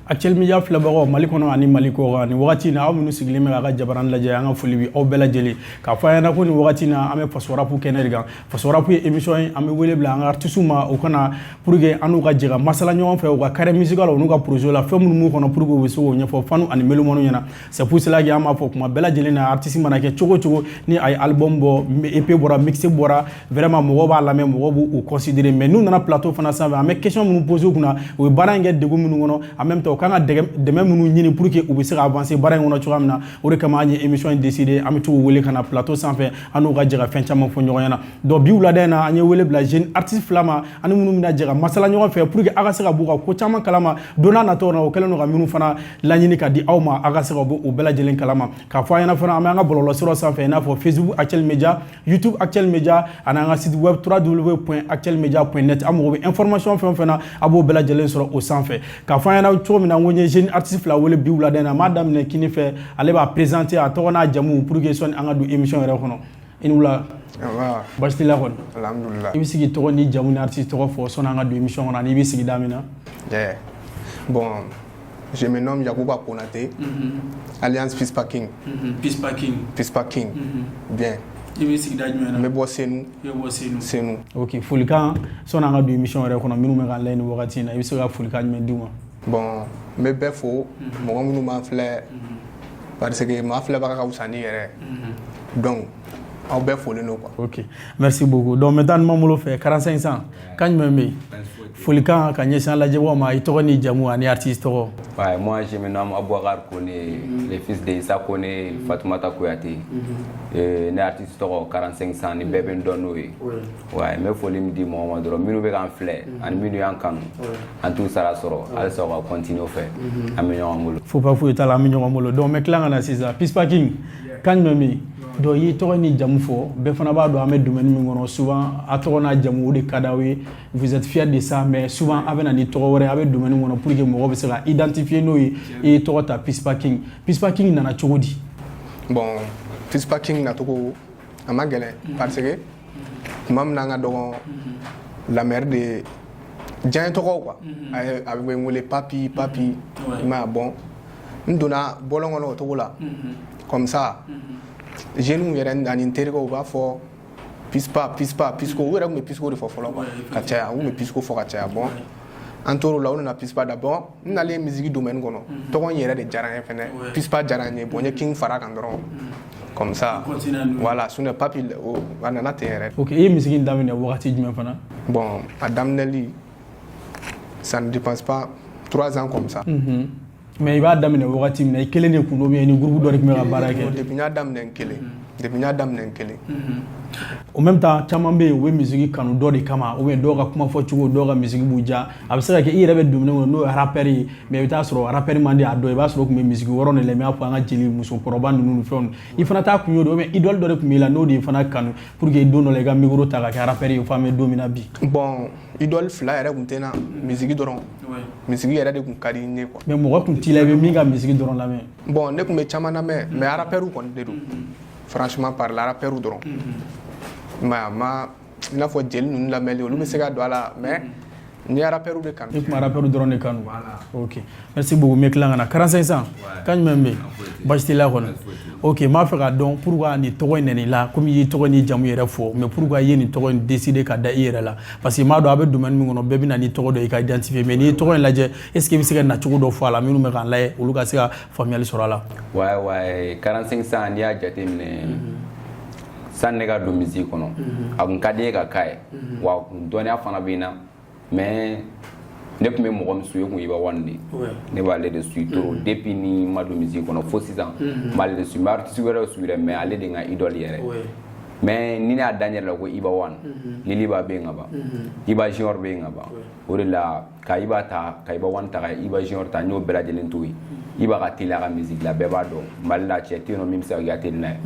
Actuel Media filɛbagaw Mali kɔnɔ ani Mali kɔkan, nin wagati in na, aw minnu sigilen bɛ k'a ka jabarani lajɛ, an ka foli bɛ aw bɛɛ lajɛlen. K'a fɔ a ɲɛna ko nin wagati in na, an bɛ Faso Rap kɛnɛ de kan. Faso Rap ye émission ye, an bɛ wele bila an ka artistes ma, u kana pour que an n'u ka jɛ ka masala ɲɔgɔn fɛ u ka carrière musicale u n'u ka projet la, fɛn minnu b'u kɔnɔ, pour que u bɛ se k'o ɲɛfɔ fans ani mélomanes ɲɛna. C'est pour cela que an b'a fɔ kuma bɛɛ lajɛlen na, artiste mana kɛ cogo o cogo, ni a ye album bɔ, EP bɔra, mixtape bɔra, vraiment mɔgɔw b'a lamɛn, mɔgɔw b'u considérer. Mais n'u nana plateau fana sanfɛ, an bɛ question minnu poser u kunna, u ye baara in kɛ degun minnu kɔnɔ, en même temps u kan ka dɛmɛ minnu ɲini pour que u bɛ se ka avancer baara in kɔnɔ cogoya min na. O de kama an ye émission in décider, an bɛ to k'u wele ka na plateau sanfɛ, an n'u ka jɛ ka fɛn caman fɔ ɲɔgɔn ɲɛna. Donc bi wulada in na, an ye wele bila jeune artiste fila ma, ani minnu bɛna jɛ ka masala ɲɔgɔn fɛ pour que aw ka se ka b'u ka ko caman kalama don n'a nataw la, o kɛlen don ka minnu fana laɲini ka di aw ma, aw ka se ka bɔ o bɛɛ lajɛlen kalama. K'a fɔ an ɲɛna fana, an bɛ an ka bɔlɔlɔsiraw sanfɛ, i n'a fɔ Facebook Actuel Media, YouTube Actuel Media, ani an ka site web www.actuelmedia.net. An mago bɛ information fɛn o fɛn na, a b'o bɛɛ lajɛlen sɔrɔ o sanfɛ. K'a fɔ an ɲɛna cogo min na, n ko n ye jeune artiste fila wele bi wulada in na. N b'a daminɛ kini fɛ, ale b'a présenter, a tɔgɔ n'a jamu, pour que sɔnni an ka don émission yɛrɛ kɔnɔ. I ni wula. Baasi t'i la kɔni? Alhamdulillah. I bɛ se k'i tɔgɔ ni jamu ni artiste tɔgɔ fɔ sɔnni an ka don émission kɔnɔ, ani i bɛ sigida min na. Yeah. Bon, je me nomme Yacouba Konate, alias Pispa King. Pispa King. Pispa King. Bien. I bɛ sigida jumɛn na? N bɛ bɔ Senu. I bɛ bɔ Senu. Senu. Ok, folikan sɔnni an ka don émission yɛrɛ kɔnɔ, minnu bɛ k'an lajɛ nin wagati in na, i bɛ se ka folikan jumɛn d'u ma? Bon, n bɛ bɛɛ fo, mɔgɔ minnu b'an filɛ, parce que maa filɛbaga ka fisa n'i yɛrɛ. Donc, aw bɛɛ folen don quoi. Ok, merci beaucoup. Donc maintenant, n b'an bolo fɛ 45 cents kan jumɛn bɛ yen? Folikan ka ɲɛsin an lajɛbagaw ma, i tɔgɔ ni jamu ani artiste tɔgɔ. Ouais, moi je me nomme Abouakar Kone, le fils de Issa Kone, Fatoumata Kouyaté. Ne artiste tɔgɔ 45 cents, ni bɛɛ bɛ n dɔn n'o ye. Ouais, n bɛ foli min di mɔgɔ ma dɔrɔn, minnu bɛ k'an filɛ ani minnu y'an kanu, an t'u sara sɔrɔ, halisa u ka continuer o fɛ, an bɛ ɲɔgɔn bolo. Faut pas foyi t'a la, an bɛ ɲɔgɔn bolo. Donc n bɛ tila ka na sisan, Pispa King kan jumɛn bɛ yen? Donc i y'i tɔgɔ ni jamu fɔ, bɛɛ fana b'a dɔn an bɛ domaine min kɔnɔ. Souvent a tɔgɔ n'a jamu, o de ka d'aw ye, vous êtes fiers de ça, mais souvent a bɛ na ni tɔgɔ wɛrɛ, a bɛ domaine kɔnɔ pour que mɔgɔw bɛ se ka identifier n'o ye. I ye tɔgɔ ta Pispa King. Pispa King nana cogo di? Bon, Pispa King nacogo a ma gɛlɛn, parce que tuma min na an ka dɔgɔ, la mère de diɲɛ tɔgɔw quoi, a ye a bɛ n wele papi papi, i m'a ye. Bon, n donna bɔlɔn kɔnɔ o cogo la comme ça, jeunes yɛrɛ ani n terikɛw u b'a fɔ Pispa Pispa Pisco. U yɛrɛ tun bɛ Pisco de fɔ fɔlɔ quoi ka caya, u tun bɛ Pisco fɔ ka caya. Bon, an tor'o la, u nana Pispa da. Bon, n nalen musique domaine kɔnɔ, tɔgɔ in yɛrɛ de diyara n ye fɛnɛ, Pispa diyara n ye. Bon, n ye King fara kan dɔrɔn comme ça, voilà. Sinon papi o a nana ten yɛrɛ. Ok, i ye musique in daminɛ wagati jumɛn fana? Bon, a daminɛli, ça ne dépasse pas 3 ans comme ça. Mais i b'a daminɛ wagati min na, i kelen de kun don ou bien ni groupe dɔ de tun bɛ ka baara kɛ? Depuis n y'a daminɛ n kelen, depuis n y'a daminɛ n kelen. En même temps, caman bɛ yen, u bɛ musique kanu dɔ de kama, ou bien dɔw ka kuma fɔ cogo, dɔw ka musique b'u diya. A bɛ se ka kɛ i yɛrɛ bɛ domaine kɔnɔ, n'o ye rappeur ye, mais i bɛ taa sɔrɔ rappeur man di a dɔ ye. I b'a sɔrɔ o tun bɛ musique wɔrɔ de la, i b'a fɔ an ka jeli musokɔrɔba ninnu ni fɛnw. I fana t'a kun y'o de, ou bien idole dɔ de tun b'i la, n'o de fana kanu pour que don dɔ la i ka micro ta ka kɛ rappeur ye, fo an bɛ don min na bi? Bon, idole fila yɛrɛ tun tɛ n na, musique dɔrɔn, musique yɛrɛ de tun ka di n ye quoi. Mais mɔgɔ tun t'i la i bɛ min ka musique dɔrɔn lamɛn? Bon, ne tun bɛ caman lamɛn, mais rappeur kɔni de don, franchement parler, rappeur dɔrɔn. Mais a ma i n'a fɔ jeli ninnu lamɛnli, olu bɛ se ka don a la, mais n ye rappeur de kanu. I tun bɛ rappeur dɔrɔn de kanu. Ok, merci beaucoup. N bɛ tila ka na 45 cents kan jumɛn bɛ yen? Baasi t'i la kɔni? Ok, n b'a fɛ k'a dɔn pourquoi nin tɔgɔ in nana i la, komi i ye tɔgɔ ni jamu yɛrɛ fɔ, mais pourquoi i ye nin tɔgɔ in décider ka da i yɛrɛ la? Parce que n b'a dɔn a bɛ domaine min kɔnɔ, bɛɛ bɛ na ni tɔgɔ dɔ ye i ka identifier, mais n'i ye tɔgɔ in lajɛ, est ce que i bɛ se ka nacogo dɔ fɔ a la, minnu bɛ k'an lajɛ, olu ka se ka faamuyali sɔrɔ a la? Ouais, 45 cents, n'i y'a jateminɛ, sani ne ka don musique kɔnɔ, a kun ka di n ye ka k'a ye wa dɔnniya fana bɛ n na, mais ne tun bɛ mɔgɔ min suit, o kun ye Iba One de ye. Ne b'ale de suit trop depuis ni n ma don musique kɔnɔ fo sisan, n b'ale de suit. N bɛ artiste wɛrɛw suit dɛ, mais ale de ye n ka idole yɛrɛ. Mais ni ne y'a da n yɛrɛ la ko Iba One, Liliba bɛ yen ka ban, Iba Junior bɛ yen ka ban. O de la ka Iba ta, ka Iba One ta, ka Iba Junior ta, n y'o bɛɛ lajɛlen to yen. Iba ka teli a ka musique la, bɛɛ b'a dɔn Mali la, cɛ tɛ yen nɔ min bɛ se ka kɛ ka teli n'a ye.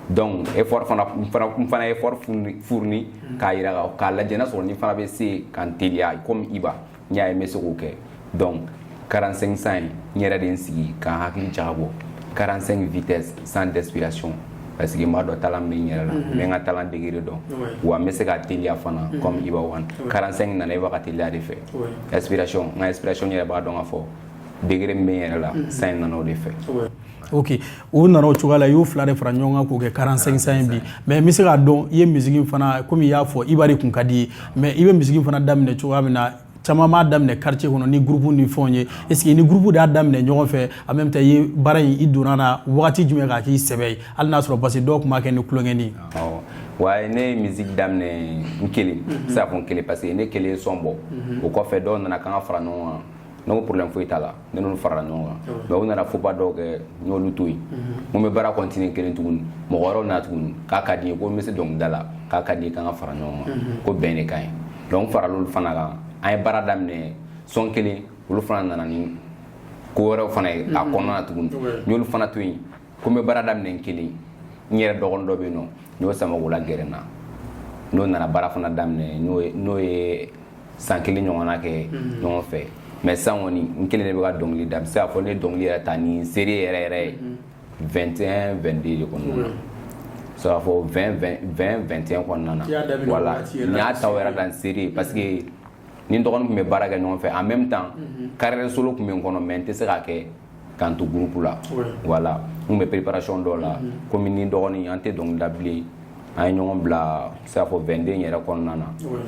Donc effort fana, n fana ye effort fourni k'a yira k'a lajɛ n'a sɔrɔ ni fana bɛ se ka n teliya comme Iba. N y'a ye n bɛ se k'o kɛ. Donc 45 cents in, n yɛrɛ de ye n sigi ka n hakili jagabɔ, 45 vitesse sans d'inspiration, parce que n b'a dɔn talent bɛ n yɛrɛ la, n bɛ n ka talent degré dɔn, wa n bɛ se ka teliya fana comme Iba One. 45 nana Iba ka teliya de fɛ. Inspiration, n ka inspiration yɛrɛ b'a dɔn ka fɔ Degré min bɛ n yɛrɛ la san in nana o de fɛ. Ok, o nana o cogoya la, i y'o fila de fara ɲɔgɔn kan k'o kɛ 45 cents ye bi. Mais n bɛ se k'a dɔn i ye musique fana, komi i y'a fɔ, Iba de kun ka di i ye, mais i bɛ musique fana daminɛ cogoya min na, caman b'a daminɛ quartier kɔnɔ ni groupe ni fɛnw ye. Est ce que ni groupe de y'a daminɛ ɲɔgɔn fɛ, en même temps i ye baara in, i donna na wagati jumɛn k'a k'i sɛbɛ ye, hali n'a sɔrɔ parce que dɔw tun b'a kɛ ni tulonkɛni ye? Awɔ, wa ne ye musique daminɛ n kelen, n se k'a fɔ n kelen, parce que ne kelen ye son bɔ. O kɔfɛ, dɔw nana k'an ka fara ɲɔgɔn kan. Ne ko problème foyi t'a la. Ne n'olu farala ɲɔgɔn kan, mais u nana faux pas dɔw kɛ, n y'olu to yen. N ko n bɛ baara continuer kelen tuguni. Mɔgɔ wɛrɛw nana tuguni k'a ka di n ye, ko n bɛ se dɔnkilida la, k'a ka di n ye k'an ka fara ɲɔgɔn kan, ko bɛn de ka ɲi. Donc n farala olu fana kan, an ye baara daminɛ son kelen. Olu fana nana ni ko wɛrɛw fana ye a kɔnɔna na tuguni, n y'olu fana to yen, ko n bɛ baara daminɛ n kelen. N yɛrɛ dɔgɔnin dɔ bɛ yen nɔ, n y'o sama k'o lagɛrɛ n na, n'o nana baara fana daminɛ, n'o ye san kelen ɲɔgɔnna kɛ ɲɔgɔn fɛ. Mais sisan kɔni, n kelen de bɛ ka dɔnkili da. N bɛ se k'a fɔ ne ye dɔnkili yɛrɛ ta ni série yɛrɛ yɛrɛ ye 21 22 de kɔnɔna na, se k'a fɔ 20 20 21 kɔnɔna na. Voilà, n y'a ta o yɛrɛ la n série, parce que ni n dɔgɔnin tun bɛ baara kɛ ɲɔgɔn fɛ. En même temps, carrière solo tun bɛ n kɔnɔ, mais n tɛ se k'a kɛ k'an to groupe la. Voilà, n tun bɛ préparation dɔw la. Komi ni n dɔgɔnin, an tɛ dɔnkili da bilen, an ye ɲɔgɔn bila, se k'a fɔ 22 yɛrɛ kɔnɔna na.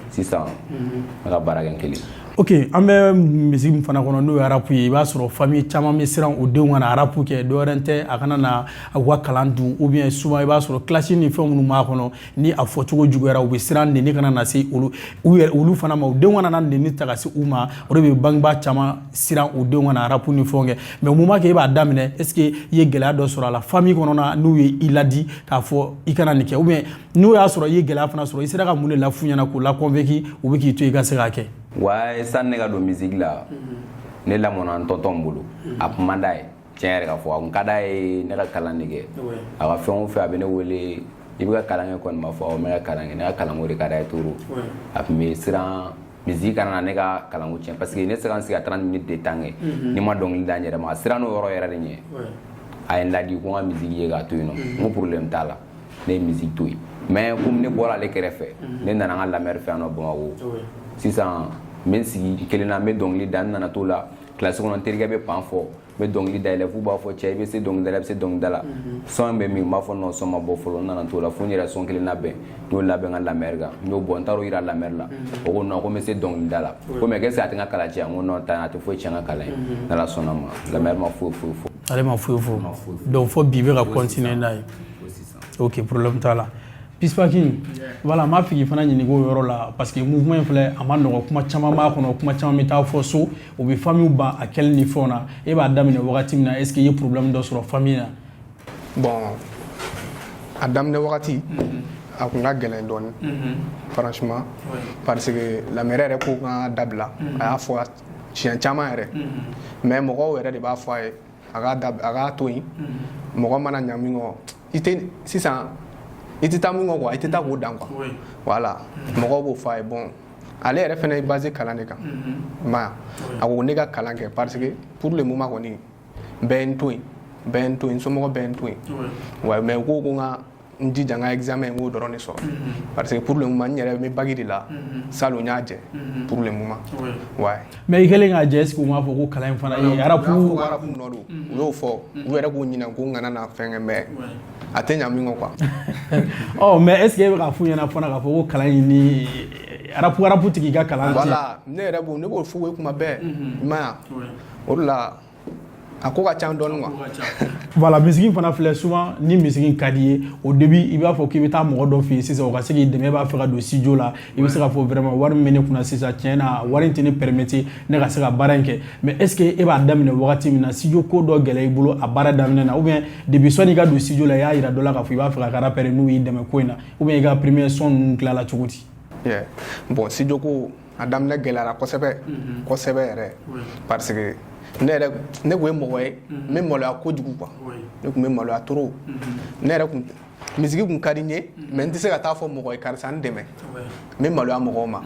Sisan n bɛ ka baara kɛ n kelen. Ok, an bɛ musique min fana kɔnɔ, n'o ye rap ye, i b'a sɔrɔ famille caman bɛ siran u denw kana rap kɛ. Dɔwɛrɛ tɛ, a kana na u ka kalan dun, ou bien souvent i b'a sɔrɔ clash ni fɛn minnu b'a kɔnɔ, ni a fɔcogo juguyara, u bɛ siran neni kana na se olu u yɛrɛ olu fana ma, u denw kana na neni ta ka se u ma. O de bɛ bangebaa caman siran u denw kana rap ni fɛnw kɛ. Mais moment que e b'a daminɛ, est ce que i ye gɛlɛya dɔ sɔrɔ a la famille kɔnɔna, n'u ye i ladi k'a fɔ i kana nin kɛ, ou bien n'o y'a sɔrɔ i ye gɛlɛya fana sɔrɔ, i sera ka mun de laf'u ɲɛna k'u la convaincre, u bɛ k'i to i ka se k'a kɛ? Wa sani ne ka don musique la, ne lamɔna n tonton bolo. A kun man d'a ye, tiɲɛ yɛrɛ ka fɔ, a kun ka d'a ye ne ka kalan de kɛ. A ka fɛn o fɛn, a bɛ ne wele: "I bɛ ka kalan kɛ kɔni?" Ma fɔ awɔ, n bɛ ka kalan kɛ. Ne ka kalanko de ka d'a ye trop. A tun bɛ siran musique kana na ne ka kalanko tiɲɛ, parce que ne tɛ se ka n sigi ka 30 minutes de temps kɛ ni ma dɔnkili da n yɛrɛ ma. A siran n'o yɔrɔ yɛrɛ de ɲɛ. A ye n ladi ko n ka musique ye k'a to yen nɔ. N ko problème t'a la. Ne ye musique to yen, mais komi ne bɔra ale kɛrɛfɛ, ne nana n ka lamɛri fɛ yan nɔ Bamakɔ. Sisan n bɛ n sigi kelen na, n bɛ dɔnkili da. N nana t'o la kilasi kɔnɔ, n terikɛ bɛ pan fɔ, n bɛ dɔnkili da yɛlɛ f'u b'a fɔ: "Cɛ, i bɛ se dɔnkili da la, i bɛ se dɔnkili da la. Son bɛ min?" N b'a fɔ: "Non, son ma bɔ fɔlɔ." N nana t'o la fo n yɛrɛ son kelen labɛn, n y'o labɛn n ka lamɛri kan, n y'o bɔ, n taar'o yira lamɛri la. O ko non, ko n bɛ se dɔnkili da la, ko mais est-ce que a tɛ n ka kalan tiɲɛ? N ko non, tan a tɛ foyi tiɲɛ n ka kalan ye. N'Ala sɔnna ma, lamɛri ma foyi foyi fɔ. Ale ma foyi fɔ, donc fo bi i bɛ ka continuer n'a ye. Ok, problème t'a la. Pispa King, voilà, n b'a fɛ k'i fana ɲininka o yɔrɔ la, parce que mouvement in filɛ, a ma nɔgɔn, kuma caman b'a kɔnɔ, kuma caman bɛ taa fɔ so, o bɛ famille ban a kɛli ni fɛnw na. E b'a daminɛ wagati min na, est ce que i ye problème dɔ sɔrɔ famille na? Bon, a daminɛ wagati, a kun ka gɛlɛn dɔɔni, franchement, parce que la mère yɛrɛ ko k'an ka dabila. A y'a fɔ siɲɛ caman yɛrɛ, mais mɔgɔw yɛrɛ de b'a fɔ a ye a k'a to yen. Mɔgɔ mana ɲa min kɔ, i tɛ sisan, i tɛ taa min kɔ quoi, i tɛ taa k'o dan quoi. Voilà, mɔgɔw b'o fɔ a ye. Bon, ale yɛrɛ fana ye basé kalan de kan. I m'a ye, a ko ne ka kalan kɛ, parce que pour le moment kɔni, bɛɛ ye n to yen, bɛɛ ye n to yen, n somɔgɔ bɛɛ ye n to yen. Ouais, mais u ko ko n ka n jija n ka examen, n k'o dɔrɔn de sɔrɔ, parce que pour le moment n yɛrɛ bɛ bac de la. Salon n y'a jɛ pour le moment, ouais. Mais i kɛlen k'a jɛ, est ce que u m'a fɔ ko kalan in fana ye rap? U y'a fɔ ko rap nɔ don. U y'o fɔ, u yɛrɛ k'u ɲinɛ ko n kana na fɛn kɛ, mais a tɛ ɲa min kɔ quoi. Ɔ, mais est ce que e bɛ k'a f'u ɲɛna fana k'a fɔ ko kalan in ni rap tigi ka kalan tiɲɛ? Voilà, ne yɛrɛ b'o, ne b'o f'u ye kuma bɛɛ. I m'a ye, o de la a ko ka ca dɔɔni quoi. Voilà, musique fana filɛ, souvent ni musique ka di ye, au début i b'a fɔ k'i bɛ taa mɔgɔ dɔ fɛ yen sisan, o ka se k'i dɛmɛ. E b'a fɛ ka don studio la, i bɛ se k'a fɔ vraiment wari min bɛ ne kunna sisan, tiɲɛ na, wari in tɛ ne permettre ne ka se ka baara in kɛ. Mais est ce que e b'a daminɛ wagati min na, studio ko dɔ gɛlɛya i bolo a baara daminɛ na, ou bien depuis sɔnni i ka don studio la, i y'a yira dɔ la k'a fɔ i b'a fɛ ka kɛ rappeur ye, n'u y'i dɛmɛ ko in na, ou bien i ka premier son ninnu tilala cogo di? Yeah. Bon, studio ko, a daminɛ gɛlɛyara kosɛbɛ kosɛbɛ yɛrɛ, parce que ne yɛrɛ, ne kun ye mɔgɔ ye n bɛ maloya kojugu quoi. Ne kun bɛ maloya trop. Ne yɛrɛ kun, musique kun ka di n ye, mais n tɛ se ka taa fɔ mɔgɔ ye karisa n dɛmɛ. N bɛ maloya mɔgɔw ma,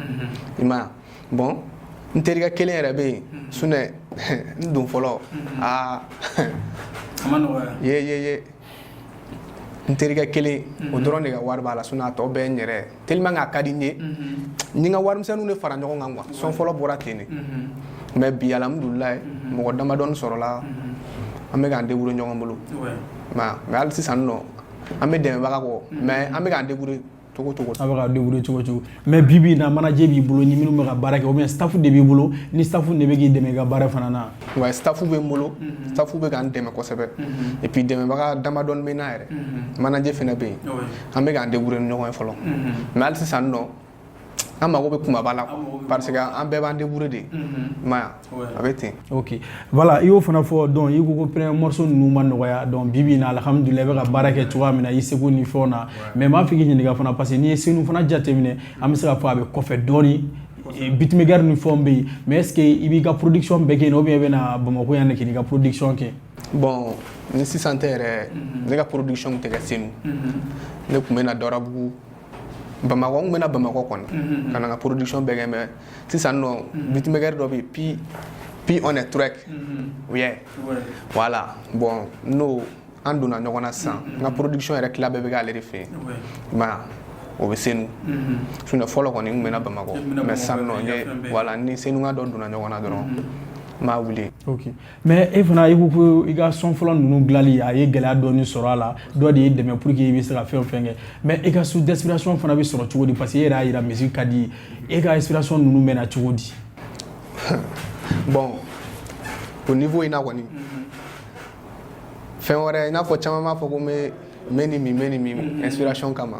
i m'a ye. Bon, n terikɛ kelen yɛrɛ bɛ yen sunɛ, n don fɔlɔ aa. A ma nɔgɔya. Ye ye ye, n terikɛ kelen o dɔrɔn de ka wari b'a la, sinon a tɔ bɛɛ ye n yɛrɛ. Tellement que a ka di n ye, n ye n ka warimisɛnninw de fara ɲɔgɔn kan quoi. Son fɔlɔ bɔra ten de. Mais bi, alhamdulilayi, mɔgɔ damadɔni sɔrɔla, an bɛ k'an débrouiller ɲɔgɔn bolo. Mais hali sisan nɔ, an bɛ dɛmɛbaga kɔ, mais an bɛ k'an débrouiller cogo cogo. A bɛ ka débrouiller cogo cogo. Mais bi bi in na, manager b'i bolo ni minnu bɛ ka baara kɛ, ou bien staff de b'i bolo, ni staff de bɛ k'i dɛmɛ i ka baara fana na? Ouais, staff bɛ n bolo, staff bɛ k'an dɛmɛ kosɛbɛ, et puis dɛmɛbaga damadɔni bɛ n na yɛrɛ, manager fana bɛ yen. An bɛ k'an débrouiller ni ɲɔgɔn ye fɔlɔ, mais hali sisan nɔ, an mago bɛ kumaba la, parce que an bɛɛ b'an débrouiller de, i m'a ye, a bɛ ten. Ok, voilà, i y'o fana fɔ. Donc i ko ko premier morceau ninnu ma nɔgɔya. Donc bi bi in na, alhamdulilah, i bɛ ka baara kɛ cogoya min na i seko ni fɛnw na. Mais n b'a fɛ k'i ɲininka fana, parce que n'i ye Senu fana jateminɛ, an bɛ se k'a fɔ a bɛ kɔfɛ dɔɔni, beatmaker ni fɛnw bɛ yen. Mais est ce que i b'i ka production bɛɛ kɛ yen, ou bien i bɛ na Bamakɔ yan de k'i ka production kɛ? Bon, ni sisan tɛ yɛrɛ, ne ka production tɛ kɛ Senu. Ne tun bɛ na Dɔrabugu, Bamakɔ, n tun bɛ na Bamakɔ kɔni ka na n ka production bɛɛ kɛ. Mais sisan nɔ, beatmaker dɔ bɛ yen, puis puis on est truc, yeah, voilà. Bon, n'o an donna ɲɔgɔn na sisan, n ka production yɛrɛ tila bɛɛ bɛ k'ale de fɛ yen, i m'a ye, o bɛ Senu. Sinon fɔlɔ kɔni, n tun bɛ na Bamakɔ, mais sisan nɔ, n ye, voilà, ni Senu ka dɔ donna ɲɔgɔn na dɔrɔn, n b'a wuli. Ok, mais e fana, i ko ko i ka son fɔlɔ ninnu dilanli, a ye gɛlɛya dɔɔni sɔrɔ a la, dɔ de y'i dɛmɛ pour que i bɛ se ka fɛn o fɛn kɛ. Mais e ka source d'inspiration fana bɛ sɔrɔ cogo di? Parce que e yɛrɛ y'a yira musique ka di ye, e ka inspiration ninnu bɛ na cogo di? Bon, o niveau in na kɔni, fɛn wɛrɛ, i n'a fɔ caman b'a fɔ ko n bɛ nin min, n bɛ nin min inspiration kama.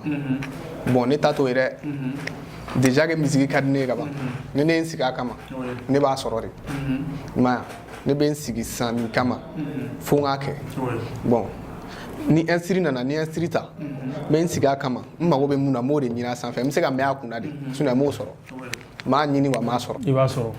Bon, ne ta t'o ye dɛ. Déjà que musique ka di ne ye ka ban, ni ne ye n sigi a kama, ne b'a sɔrɔ de, i m'a ye. Ne bɛ n sigi sisan nin kama fo n k'a kɛ. Bon, ni instru nana, ni instru ta, n bɛ n sigi a kama, n mago bɛ mun na, n b'o de ɲini a sanfɛ. N bɛ se ka mɛn a kunna de, sinon n m'o sɔrɔ, n b'a ɲini wa, n m'a sɔrɔ. I b'a sɔrɔ.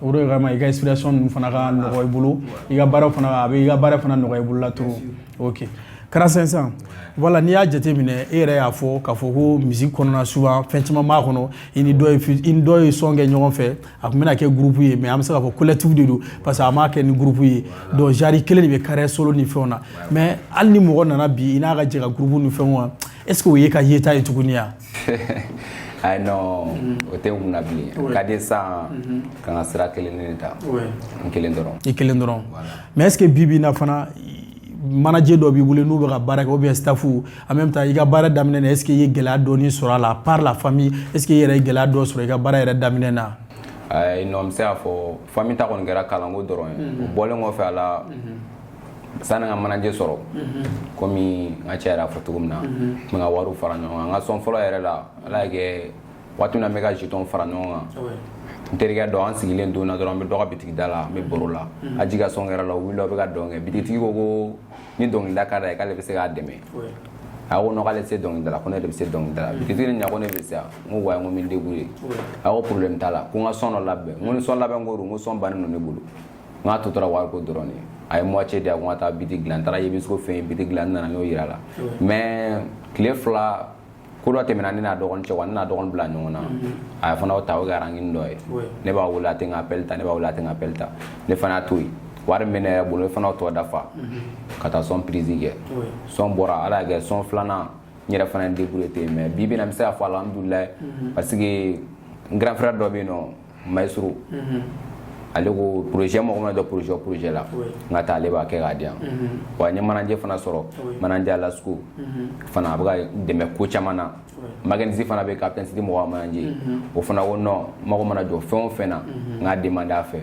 O de kama i ka inspiration ninnu fana ka nɔgɔ i bolo, i ka baara fana, a bɛ i ka baara fana nɔgɔya i bolo la trop. Ok, 45, voilà. N'i y'a jateminɛ, e yɛrɛ y'a fɔ k'a fɔ ko musique kɔnɔna, souvent fɛn caman b'a kɔnɔ. I ni dɔ ye son kɛ ɲɔgɔn fɛ, a tun bɛna kɛ groupe ye, mais an bɛ se k'a fɔ collectif de don, parce que a m'a kɛ ni groupe ye. Donc genre kelen de bɛ carrière solo ni fɛnw na. Mais hali ni mɔgɔ nana bi, i n'a ka jɛ ka groupe ni fɛnw wa, est ce que o ye ka yeta ye tuguni ya? Ayi, non, o tɛ n kunna bilen. Ka di sisan ka n ka sira kelen de ta, n kelen dɔrɔn. I kelen dɔrɔn. Mais est ce que bi bi in na fana, manager dɔ b'i bolo n'u bɛ ka baara kɛ, ou bien staff? En même temps, i ka baara daminɛ na, est ce que i ye gɛlɛya dɔɔni sɔrɔ a la par la famille? Est ce que i yɛrɛ ye gɛlɛya dɔ sɔrɔ i ka baara yɛrɛ daminɛ na? Ayi, non, n bɛ se k'a fɔ famille ta kɔni kɛra kalanko dɔrɔn ye. O bɔlen kɔfɛ a la, sani n ka manager sɔrɔ, komi n ka cɛ yɛrɛ y'a fɔ cogo min na, n tun bɛ ka wariw fara ɲɔgɔn kan. N ka son fɔlɔ yɛrɛ la, Ala y'a kɛ, waati min na n bɛ ka jeton fara ɲɔgɔn kan, n terikɛ dɔ, an sigilen don na dɔrɔn, an bɛ dɔ ka bitigi da la, an bɛ baro la, a ji ka son kɛra la, o wulila, o bɛ ka dɔn kɛ. Bitigitigi ko ko ni dɔnkilida ka d'a ye, k'ale bɛ se k'a dɛmɛ. A ko non, k'ale tɛ se dɔnkilida la, ko ne de bɛ se dɔnkilida la. Bitigitigi ni ɲa ko ne bɛ se wa? N ko wayi, n ko n bɛ n débrouiller. A ko problème t'a la, ko n ka son dɔ labɛn. N ko ni son labɛn ko don, n ko son bannen don ne bolo, n k'a tɔ tora wariko dɔrɔn de ye. A ye moitié di yan, ko n ka taa beat dilan. N taara Yebisco fɛ yen, beat dilan, n nana, n y'o yira a la. Mais tile 2, ko dɔ tɛmɛna ne n'a dɔgɔnin cɛ wa, ne n'a dɔgɔnin bila ɲɔgɔn na. A ye fana o ta, o kɛra rancune dɔ ye. Ne b'a wele, a tɛ n ka appel ta, ne b'a wele, a tɛ n ka appel ta. Ne fana y'a to yen. Wari min bɛ ne yɛrɛ bolo, ne fana y'o tɔ dafa ka taa son prise kɛ. Son bɔra, Ala y'a kɛ, son filanan, n yɛrɛ fana ye débrouillé ten. Mais bi bi in na, n bɛ se k'a fɔ alhamdulilayi, parce que n grand frère dɔ bɛ yen nɔ, Maestro, ale ko projet, mɔgɔ mana jɔ projet o projet la, n ka taa, ale b'a kɛ k'a di yan. Wa n ye manager fana sɔrɔ, manager Lasco fana, a bɛ ka dɛmɛ ko caman na. Makenzi fana bɛ Captain City mɔgɔ ka manager, o fana ko non, mago mana jɔ fɛn o fɛn na, n k'a demande a fɛ.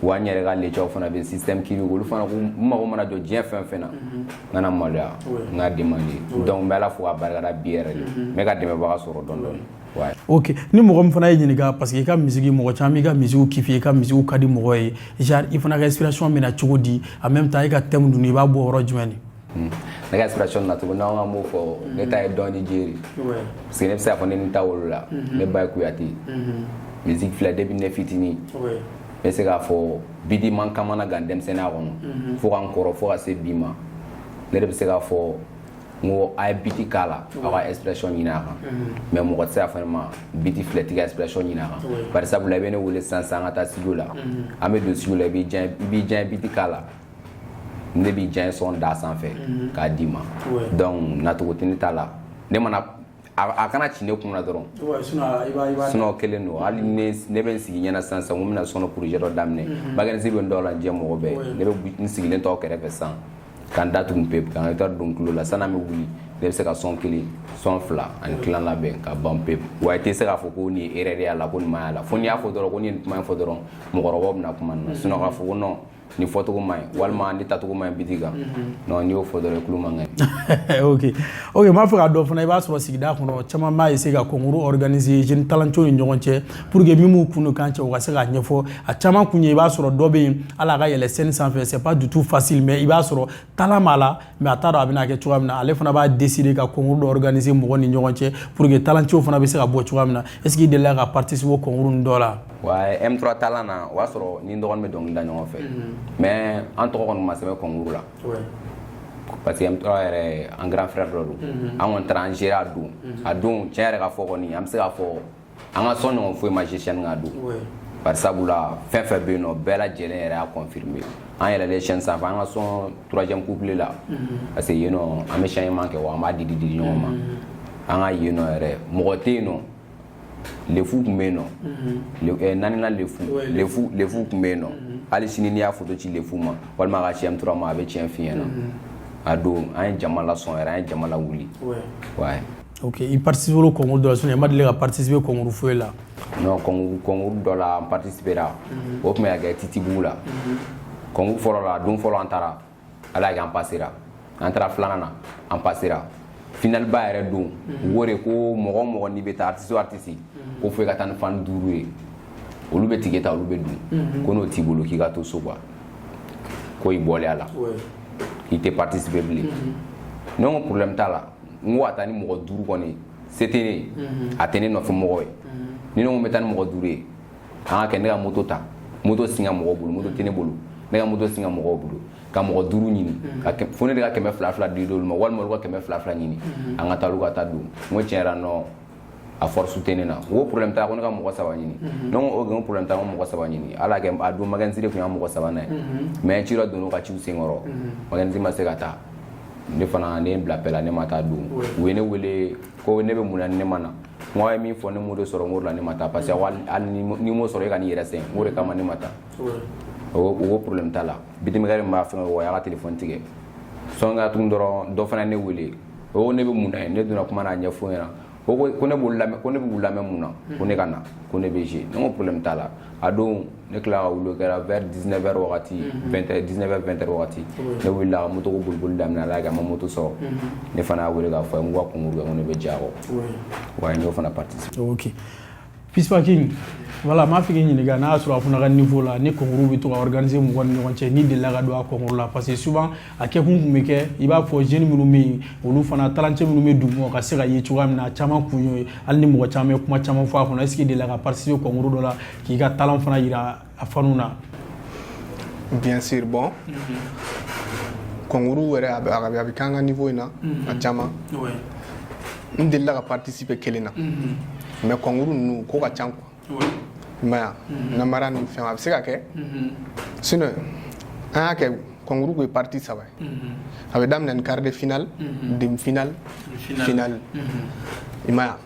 Wa n yɛrɛ ka lecɛw fana bɛ système kiri, olu fana ko n mago mana jɔ diɲɛ fɛn o fɛn na, n kana maloya, n k'a demande. Donc n bɛ Ala fo k'a barikada bi yɛrɛ de, n bɛ ka dɛmɛbaga sɔrɔ dɔɔni dɔɔni. Ouais. Ok, ni mɔgɔ min fana ye ɲininka, parce que i ka musique, mɔgɔ caman b'i ka musique kiffer, i ka musique ka di mɔgɔ ye, genre i fana ka inspiration bɛ na cogo di? En même temps, i ka thème ninnu, i b'a bɔ yɔrɔ jumɛn de? Ne ka inspiration nacogo, n'an ka m'o fɔ, ne ta ye dɔn ni jeri, parce que ne bɛ se k'a fɔ ne ni ta wolola. Ne ba ye Kuyate. Musique filɛ, depuis ne fitinin, n bɛ se k'a fɔ beat man kamana gan denmisɛnninya kɔnɔ fo ka n kɔrɔ, fo ka se bi ma. Ne de bɛ se k'a fɔ n ko a ye beat k'a la, aw ka inspiration ɲini a kan. Mais mɔgɔ tɛ se k'a fɔ ne ma beat filɛ, t'i ka inspiration ɲini a kan. Bari sabula, i bɛ ne wele sisan sisan, an ka taa studio la, an bɛ don studio la, i b'i diya beat k'a la, ne b'i diya son da sanfɛ k'a d'i ma. Donc nacogo tɛ ne ta la, ne mana A kana ci ne kun na dɔrɔn, sinon kelen don. Hali ne bɛ n sigi ɲɛna sisan sisan ko n bɛna son projet dɔ daminɛ, Makenzi bɛ n dɔw la, diɲɛ mɔgɔ bɛɛ. Ne bɛ n sigilen tɔ kɛrɛfɛ sisan ka n datugu pewu, ka n ka don tulo la. Sanni an bɛ wuli, ne bɛ se ka son kelen, son fila ani tilan labɛn ka ban pewu. Wa i tɛ se k'a fɔ ko nin ye erreur y'a la, ko nin ma y'a la, fo n'i y'a fɔ dɔrɔn ko ni ye nin kuma in fɔ dɔrɔn, mɔgɔkɔrɔbaw bɛna kuma nin na. Sinon k'a fɔ ko non, nin fɔcogo man ɲi, walima ne tacogo man ɲi beat kan, non, n'i y'o fɔ dɔrɔn, i tulo man ɲi. Ok, n b'a fɛ k'a dɔn fana, i b'a sɔrɔ sigida kɔnɔ, caman b'a essayer ka concours organiser jeune talentueux ni ɲɔgɔn cɛ pour que min b'u kun ni kan cɛ, u ka se k'a ɲɛfɔ. A caman kun ye, i b'a sɔrɔ dɔ bɛ yen, hali a ka yɛlɛ scène sanfɛ, c'est pas du tout facile, mais i b'a sɔrɔ talent b'a la, mais a t'a dɔn a bɛna kɛ cogoya min na. Ale fana b'a décider ka concours dɔ organiser mɔgɔ ni ɲɔgɔn cɛ pour que talentueux fana bɛ se ka bɔ cogoya min na. Est ce que i delila ka participer o concours ninnu dɔ la? Wa M3 talent na, o y'a sɔrɔ ni n dɔgɔnin bɛ dɔnkili da ɲɔgɔn fɛ, mais an tɔgɔ kɔni ma sɛbɛn concours la, parce que M3 yɛrɛ, an grand frère dɔ don. An kɔni taara an gérer a don. A don, tiɲɛ yɛrɛ ka fɔ kɔni, an bɛ se k'a fɔ an ka son ɲɔgɔn foyi ma jouer chaîne kan a don. Bari sabula fɛn fɛn bɛ yen nɔ, bɛɛ lajɛlen yɛrɛ y'a confirmer. An yɛlɛlen chaîne sanfɛ, an ka son troisième couplet la, parce que yen nɔ an bɛ changement kɛ, wa an b'a di di di ɲɔgɔn ma. An ka yen nɔ yɛrɛ, mɔgɔ tɛ yen nɔ, lefu tun bɛ yen nɔ, naaninan lefu, lefu, lefu tun bɛ yen nɔ. Hali sini n'i y'a photo ci lefu ma, walima ka ci M3 ma, a bɛ tiɲɛ f'i ɲɛna. A don, an ye jama lasɔn yɛrɛ, an ye jama lawuli. Ouais. Ok, i participer o concours dɔ la, sinon i ma deli ka participer concours foyi la? Non, concours dɔ la an participera, o tun bɛ ka kɛ Titibugu la. Concours fɔlɔ la, don fɔlɔ an taara, Ala y'a kɛ an passera. An taara filanan na, an passera. Final ba yɛrɛ don, u ko de ko mɔgɔ o mɔgɔ n'i bɛ taa, artiste o artiste, ko fo i ka taa ni fan 5 ye, olu bɛ ticket ta, olu bɛ dun. Ko n'o t'i bolo, k'i ka to so quoi, ko i bɔlen a la, k'i tɛ participer bilen. Ne ko problème t'a la, n ko a taa ni mɔgɔ 5 kɔni, se tɛ ne ye, a tɛ ne nɔfɛ mɔgɔ ye. Ni ne ko n bɛ taa ni mɔgɔ 5 ye, an ka kɛ ne ka moto ta, moto singa mɔgɔw bolo, moto tɛ ne bolo, ne ka moto singa mɔgɔw bolo, ka mɔgɔ 5 ɲini, ka fo ne de ka 200 200 di olu ma, walima olu ka 200 200 ɲini, an ka taa, olu ka taa don. N ko tiɲɛ yɛrɛ la, non, a force tɛ ne na. N ko problème t'a la, ko ne ka mɔgɔ 3 ɲini. Ne ko ok, n ko problème t'a la, n ko mɔgɔ 3 ɲini. Ala kɛ a don, Makenzi de tun y'a mɔgɔ sabanan ye, mais ci dɔ donn'o ka ciw senkɔrɔ, Makenzi ma se ka taa. Ne fana, ne ye n bila paix la, ne ma taa don. U ye ne wele ko ne bɛ mun na ni ne ma na? N ko a ye min fɔ, ne m'o de sɔrɔ, n k'o de la ne ma taa, parce que hali ni m'o sɔrɔ, e ka n'i yɛrɛ sɛgɛn, n k'o de kama ne ma taa. O ko problème t'a la. Beatmaker min b'a fɛngɛ, o y'a ka téléphone tigɛ. Sɔn ka tuguni dɔrɔn, dɔ fana ne wele, o ko ne bɛ mun na yen? Ne donna kuma n'a ɲɛfɔ ɲɛna. O ko ko ne b'olu lamɛn, ko ne b'u lamɛn mun na, ko ne ka na, ko ne bɛ jouer. Ne ko problème t'a la. A don, ne tilala ka wuli, o kɛra vers 19 heures wagati, 20 heures, 19 heures, 20 heures wagati. Ne wulila ka moto ko boliboli daminɛ. Ala y'a kɛ a ma moto sɔrɔ. Ne fana y'a wele k'a fɔ a ye, n ko ka concours kɛ, ko ne bɛ diya kɔ wa, n y'o fana participer. Ok, Pispa King, voilà, n b'a fɛ k'i ɲininka n'a y'a sɔrɔ a fana ka niveau la, ni concours bɛ to ka organiser mɔgɔ ni ɲɔgɔn cɛ, n'i delila ka don a concours la, parce que souvent a kɛkun tun bɛ kɛ, i b'a fɔ jeune minnu bɛ yen, olu fana talentueux minnu bɛ duguma, ka se ka ye cogoya min na. A caman kun y'o ye, hali ni mɔgɔ caman ye kuma caman fɔ a kɔnɔ. Est ce que i delila ka participer concours dɔ la k'i ka talent fana yira a fanu na? Bien sûr. Bon, concours yɛrɛ, a bɛ k'an ka niveau in na, a caman. N delila ka participer kelen na, mais concours ninnu ko ka ca quoi, i ma ye wa, namara ni fɛn a bɛ se ka kɛ. Sinon an y'a kɛ, concours kun ye partie saba ye. A bɛ daminɛ ni quart de finale, demi finale, finale, i ma ye wa.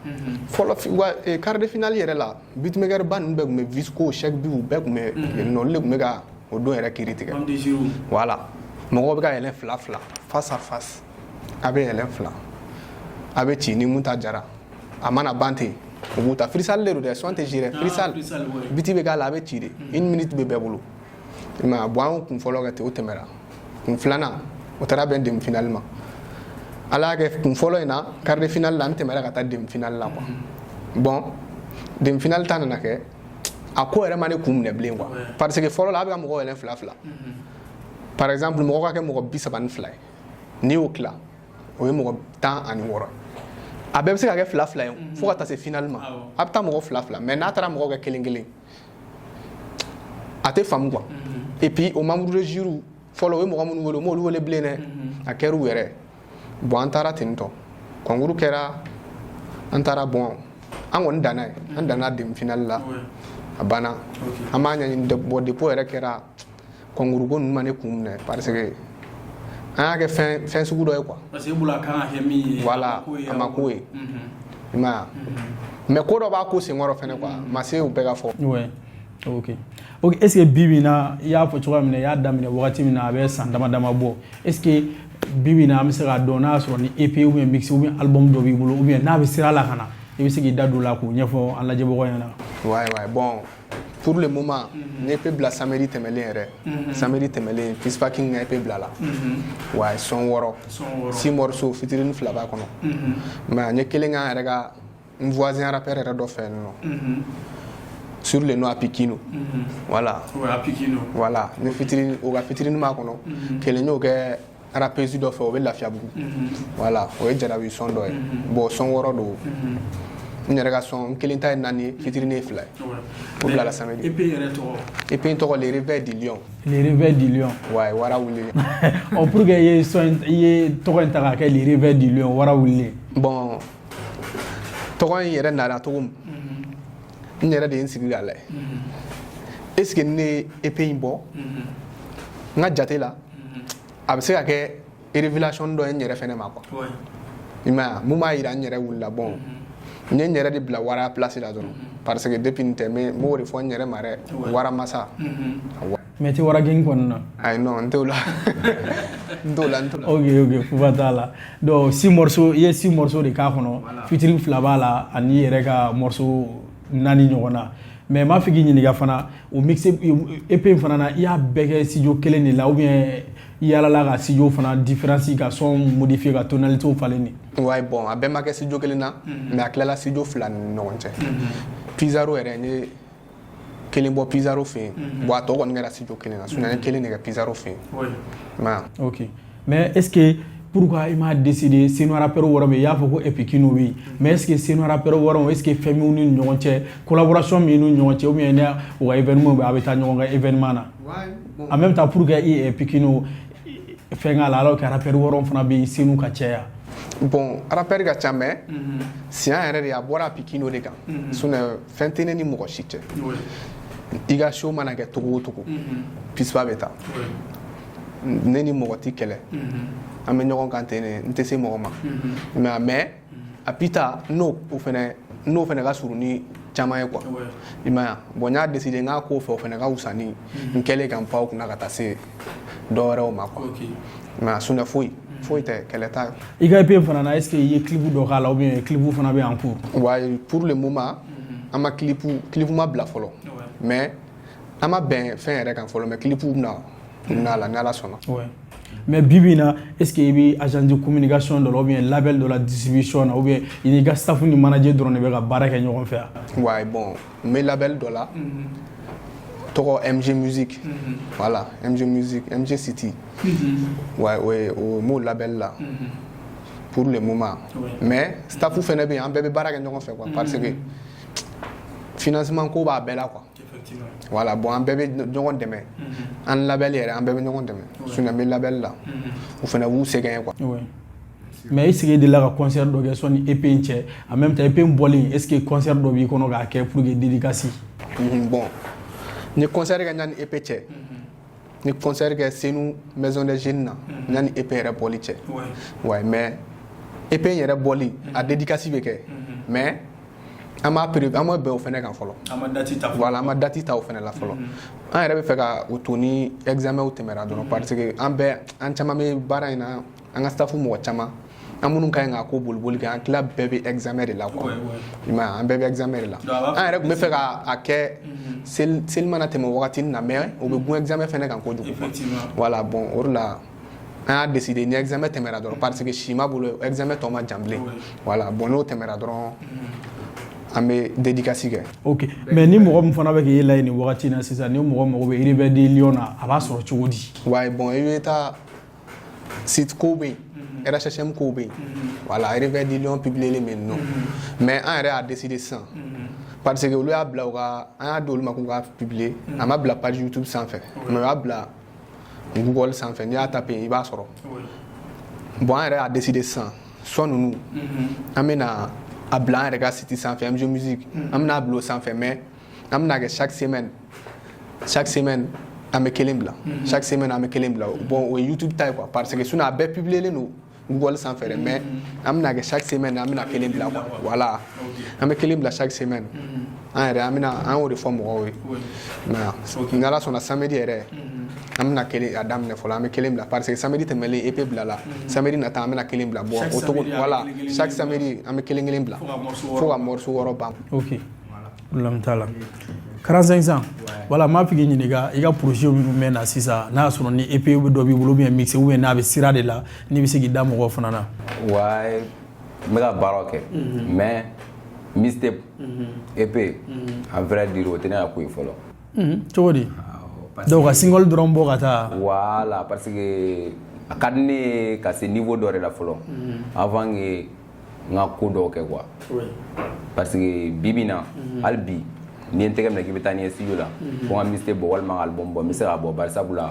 Fɔlɔ wa, quart de finale yɛrɛ la, beatmaker ba ninnu bɛɛ tun bɛ, Visco, Cheikh Biw, bɛɛ tun bɛ yen nɔ. Olu de tun bɛ ka o don yɛrɛ kiiri tigɛ. Voilà, mɔgɔw bɛ ka yɛlɛn fila fila, face à face, a bɛ yɛlɛn fila, a bɛ ci, ni mun ta jara, a mana ban ten, u b'u ta. Freestyle de don dɛ, son tɛ gérer, freestyle, beat bɛ k'a la, a bɛ ci de, une minute bɛ bɛɛ bolo, i ma ye. Bon, an y'o kun fɔlɔ kɛ ten, o tɛmɛra. Kun filanan, o taara bɛn demi finale ma. Ala y'a kɛ, kun fɔlɔ in na, quart de finale la, an tɛmɛra ka taa demi finale la quoi. Bon, demi finale ta nana kɛ, a ko yɛrɛ ma ne kun minɛ bilen quoi, parce que fɔlɔ la, a bɛ ka mɔgɔw yɛlɛn fila fila. Par exemple, mɔgɔ ka kɛ mɔgɔ 32 ye, n'i y'o tila, o ye mɔgɔ 16. A bɛɛ bɛ se ka kɛ fila fila ye fo ka taa se finale ma, a bɛ taa mɔgɔ fila fila. Mais n'a taara mɔgɔ kɛ kelen kelen, a tɛ faamu quoi. Et puis o membre de jury fɔlɔ, o ye mɔgɔ minnu wele, o m'olu wele bilen dɛ, a kɛra u yɛrɛ. Bon, an taara ten tɔ, concours kɛra, an taara. Bon, an kɔni danna ye, an danna demi finale la, a banna. An b'a ɲɛɲini. Bon, depuis o yɛrɛ kɛra, concours ko ninnu ma ne kun minɛ, parce que an y'a kɛ fɛn fɛn sugu dɔ ye quoi. Parce que e bolo a kan ka kɛ min ye. Voilà, a ma k'o ye. I m'a ye, mais ko dɔ b'a ko senkɔrɔ fɛnɛ quoi, ma se o bɛɛ ka fɔ. Ouais, ok. Est ce que bi bi in na, i y'a fɔ cogoya min na, i y'a daminɛ wagati min na, a bɛ san dama dama bɔ, est ce que bi bi in na, an bɛ se k'a dɔn n'a y'a sɔrɔ ni EP ou bien mix ou bien album dɔ b'i bolo, ou bien n'a bɛ sira la ka na, i bɛ se k'i da don o la k'o ɲɛfɔ an lajɛbagaw ɲɛna? Ouais, bon, pour le moment, n ye EP bila samedi tɛmɛlen yɛrɛ. Samedi tɛmɛlen, Pispa King ka EP bila la. Ouais, son 6. Six morceaux, featuring fila b'a kɔnɔ. Mais n ye kelen k'an yɛrɛ ka n voisin rappeur yɛrɛ dɔ fɛ yen nɔ. Sur le nom Apikino. Voilà. Ouais, Apikino. Voilà, ni featuring, o ka featuring b'a kɔnɔ. Kelen y'o kɛ rappeuse dɔ fɛ, o bɛ Lafiyabugu. Voilà, o ye jarabi son dɔ ye. Bon, son 6 don. N yɛrɛ ka son, n kelen ta ye naani ye, featuring ye fila ye. O bilala samedi. EP yɛrɛ tɔgɔ? EP in tɔgɔ, Les Réveils du Lion. Les Réveils du Lion. Ouais, wara wulilen. Ɔ, pour que i ye son in, i ye tɔgɔ in ta k'a kɛ Les Réveils du Lion, wara wulilen? Bon, tɔgɔ in yɛrɛ nana cogo min, n yɛrɛ de ye n sigi k'a lajɛ. Est ce que ne ye EP in bɔ, n ka jate la, a bɛ se ka kɛ révélation dɔ ye n yɛrɛ fɛnɛ ma quoi. I m'a ye wa, mun b'a yira n yɛrɛ wulila. Bon, n ye n yɛrɛ de bila wara place la dɔrɔn, parce que depuis nin tɛ, n b'o de fɔ n yɛrɛ ma dɛ, wara masa. Mais tɛ wara geng kɔnɔna na? Ayi, non, n t'o la, n t'o la, n t'o la. Ok, fuba t'a la. Donc six morceaux, i ye six morceaux de k'a kɔnɔ, featuring fila b'a la ani i yɛrɛ ka morceau naani ɲɔgɔn na. Mais n b'a fɛ k'i ɲininka fana, o mix EP in fana na, i y'a bɛɛ kɛ studio kelen de la, ou bien i yaalala ka studio fana différence, ka son modifier, ka tonalité falen de? Ouais, bon, a bɛɛ ma kɛ studio kelen na, mais a tilala studio fila ni ɲɔgɔn cɛ. Pizarro yɛrɛ, n ye kelen bɔ Pizarro fɛ yen. Bon, a tɔ kɔni kɛra studio kelen na, sinon n ye kelen de kɛ Pizarro fɛ yen. I m'a ye. Ok, mais est ce que, pourquoi i m'a décidé, Senu rappeur wɛrɛ bɛ yen, i y'a fɔ ko Epikino bɛ yen, mais est ce que Senu rappeur wɛrɛw, est ce que fɛn b'u ni ɲɔgɔn cɛ, collaboration b'i n'u ɲɔgɔn cɛ, ou bien ni u ka événement bɛ, a bɛ taa ɲɔgɔn ka événement na? En même temps, pour que i Epikino fɛn k'a la, alors que rappeur wɛrɛw fana bɛ yen Senu ka caya? Bon, rappeur ka ca, mais siyan yɛrɛ de, a bɔra Pikino de kan. Sinon fɛn tɛ ne ni mɔgɔ si cɛ. I ka show mana kɛ togo o togo, Pispa bɛ taa. Ne ni mɔgɔ ti kɛlɛ, an bɛ ɲɔgɔn kan ten de, n tɛ se mɔgɔ ma. Mais a pita n'o o fɛnɛ, n'o fɛnɛ ka surun ni caman ye quoi. I m'a ye wa, bon, n y'a décidé n k'a ko fɛ, o fɛnɛ ka wusa ni n kɛlen ka n pan o kunna ka taa se dɔ wɛrɛw ma quoi. Mais sinon foyi foyi tɛ, kɛlɛ t'a. I ka EP fana na, est ce que i ye clip dɔ k'a la, ou bien clip fana bɛ en cours? Ouais, pour le moment, an ma clip, clip ma bila fɔlɔ, mais an ma bɛn fɛn yɛrɛ kan fɔlɔ, mais clip bɛna na la ni Ala sɔnna. Ouais. Mais bi bi in na, est ce que i bɛ agence de communication dɔ la, ou bien label dɔ la, distribution na, ou bien i n'i ka staff ni manager dɔrɔn de bɛ ka baara kɛ ɲɔgɔn fɛ? Ouais, bon, n bɛ label dɔ la, tɔgɔ MG Music. Voilà, MG Music, MG City. Ouais, o o m'o label la pour le moment. Mais staff fɛnɛ bɛ yen, an bɛɛ bɛ baara kɛ ɲɔgɔn fɛ quoi, parce que financement ko b'a bɛɛ la quoi. Voilà, bon, an bɛɛ bɛ ɲɔgɔn dɛmɛ. An label yɛrɛ, an bɛɛ bɛ ɲɔgɔn dɛmɛ. Sinon n bɛ label la. O fɛnɛ b'u sɛgɛn quoi. Ouais. Mais est ce que i delila ka concert dɔ kɛ sɔnni EP in cɛ? En même temps, EP in bɔlen, est ce que concert dɔ b'i kɔnɔ k'a kɛ pour que dédicace? Bon, n ye concert kɛ yanni EP cɛ. N ye concert kɛ Senu Maison des Jeunes na yanni EP yɛrɛ bɔli cɛ. Ouais, mais EP in yɛrɛ bɔli, a dédicace bɛ kɛ. Mais an b'a pré an ma bɛn o fɛnɛ kan fɔlɔ. An ma date ta fɔlɔ. Voilà, an ma date ta o fɛnɛ la fɔlɔ. An yɛrɛ bɛ fɛ ka o to ni examen tɛmɛra dɔrɔn, parce que an bɛɛ, an caman bɛ baara in na, an ka staff mɔgɔ caman, an minnu ka ɲi k'a ko boliboli kɛ, an tila bɛɛ bɛ examen de la quoi. I m'a ye, an bɛɛ bɛ examen de la. An yɛrɛ tun bɛ fɛ ka a kɛ seli, seli mana tɛmɛ wagati na, mais o bɛ gun examen fɛnɛ kan kojugu. Voilà, bon, o de la an y'a décidé ni examen tɛmɛra dɔrɔn, parce que si ma bolo, examen tɔ ma jan bilen. Voilà, bon, n'o tɛmɛra dɔrɔn, an bɛ dédicace kɛ. Ok, mais ni mɔgɔ min fana bɛ k'e layɛ nin wagati in na sisan, ni mɔgɔ mago bɛ Réveil des Lions na, a b'a sɔrɔ cogo di? Ouais, bon, i bɛ taa site kow bɛ yen, RHM kow bɛ yen. Voilà, Réveil des Lions publié bɛ yen nɔ. Mais an yɛrɛ y'a décidé sisan, parce que olu y'a bila u ka, an y'a di olu ma k'u ka publier, a ma bila page YouTube sanfɛ, mais u y'a bila Google sanfɛ, n'i y'a tapé i b'a sɔrɔ. Bon, an yɛrɛ y'a décidé sisan, son ninnu, an bɛna a bila an yɛrɛ ka site sanfɛ, MG Music, an bɛna a bila o sanfɛ, mais an bɛna kɛ chaque semaine, chaque semaine an bɛ kelen bila, chaque semaine an bɛ kelen bila. Bon, o ye YouTube ta ye quoi, parce que sinon a bɛɛ publier len don. Google sanfɛ dɛ, mais an bɛna kɛ chaque semaine, an bɛna kelen bila quoi. Voilà, an bɛ kelen bila chaque semaine. An yɛrɛ, an bɛna, an y'o de fɔ mɔgɔw ye, mais ni Ala sɔnna, samedi yɛrɛ an bɛna kelen a daminɛ fɔlɔ. An bɛ kelen bila parce que samedi tɛmɛlen EP bila la, samedi nata an bɛna kelen bila. Bon, o togo, voilà, chaque samedi an bɛ kelen kelen bila fo ka morceau 6 ban. Ok, problème t'a la. 45 cents, voilà. N b'a fɛ k'i ɲininka i ka projet minnu bɛ na sisan, n'a y'a sɔrɔ ni EP dɔ b'i bolo, ou bien mixé, ou bien n'a bɛ sira de la, n'i bɛ se k'i da mɔgɔw fana na. Ouais, n bɛ ka baaraw kɛ, mais mixtape, EP, en vrai dire, o tɛ ne ka ko ye fɔlɔ. Cogo di? Donc ka single dɔrɔn bɔ ka taa. Voilà, parce que a ka di ne ye ka se niveau dɔ de la fɔlɔ avant que n ka ko dɔw kɛ quoi, parce que bi bi in na, hali bi n'i ye n tɛgɛ minɛ k'i bɛ taa n'i ye studio la ko n ka mixtape bɔ walima ka album bɔ, n bɛ se k'a bɔ. Bari sabula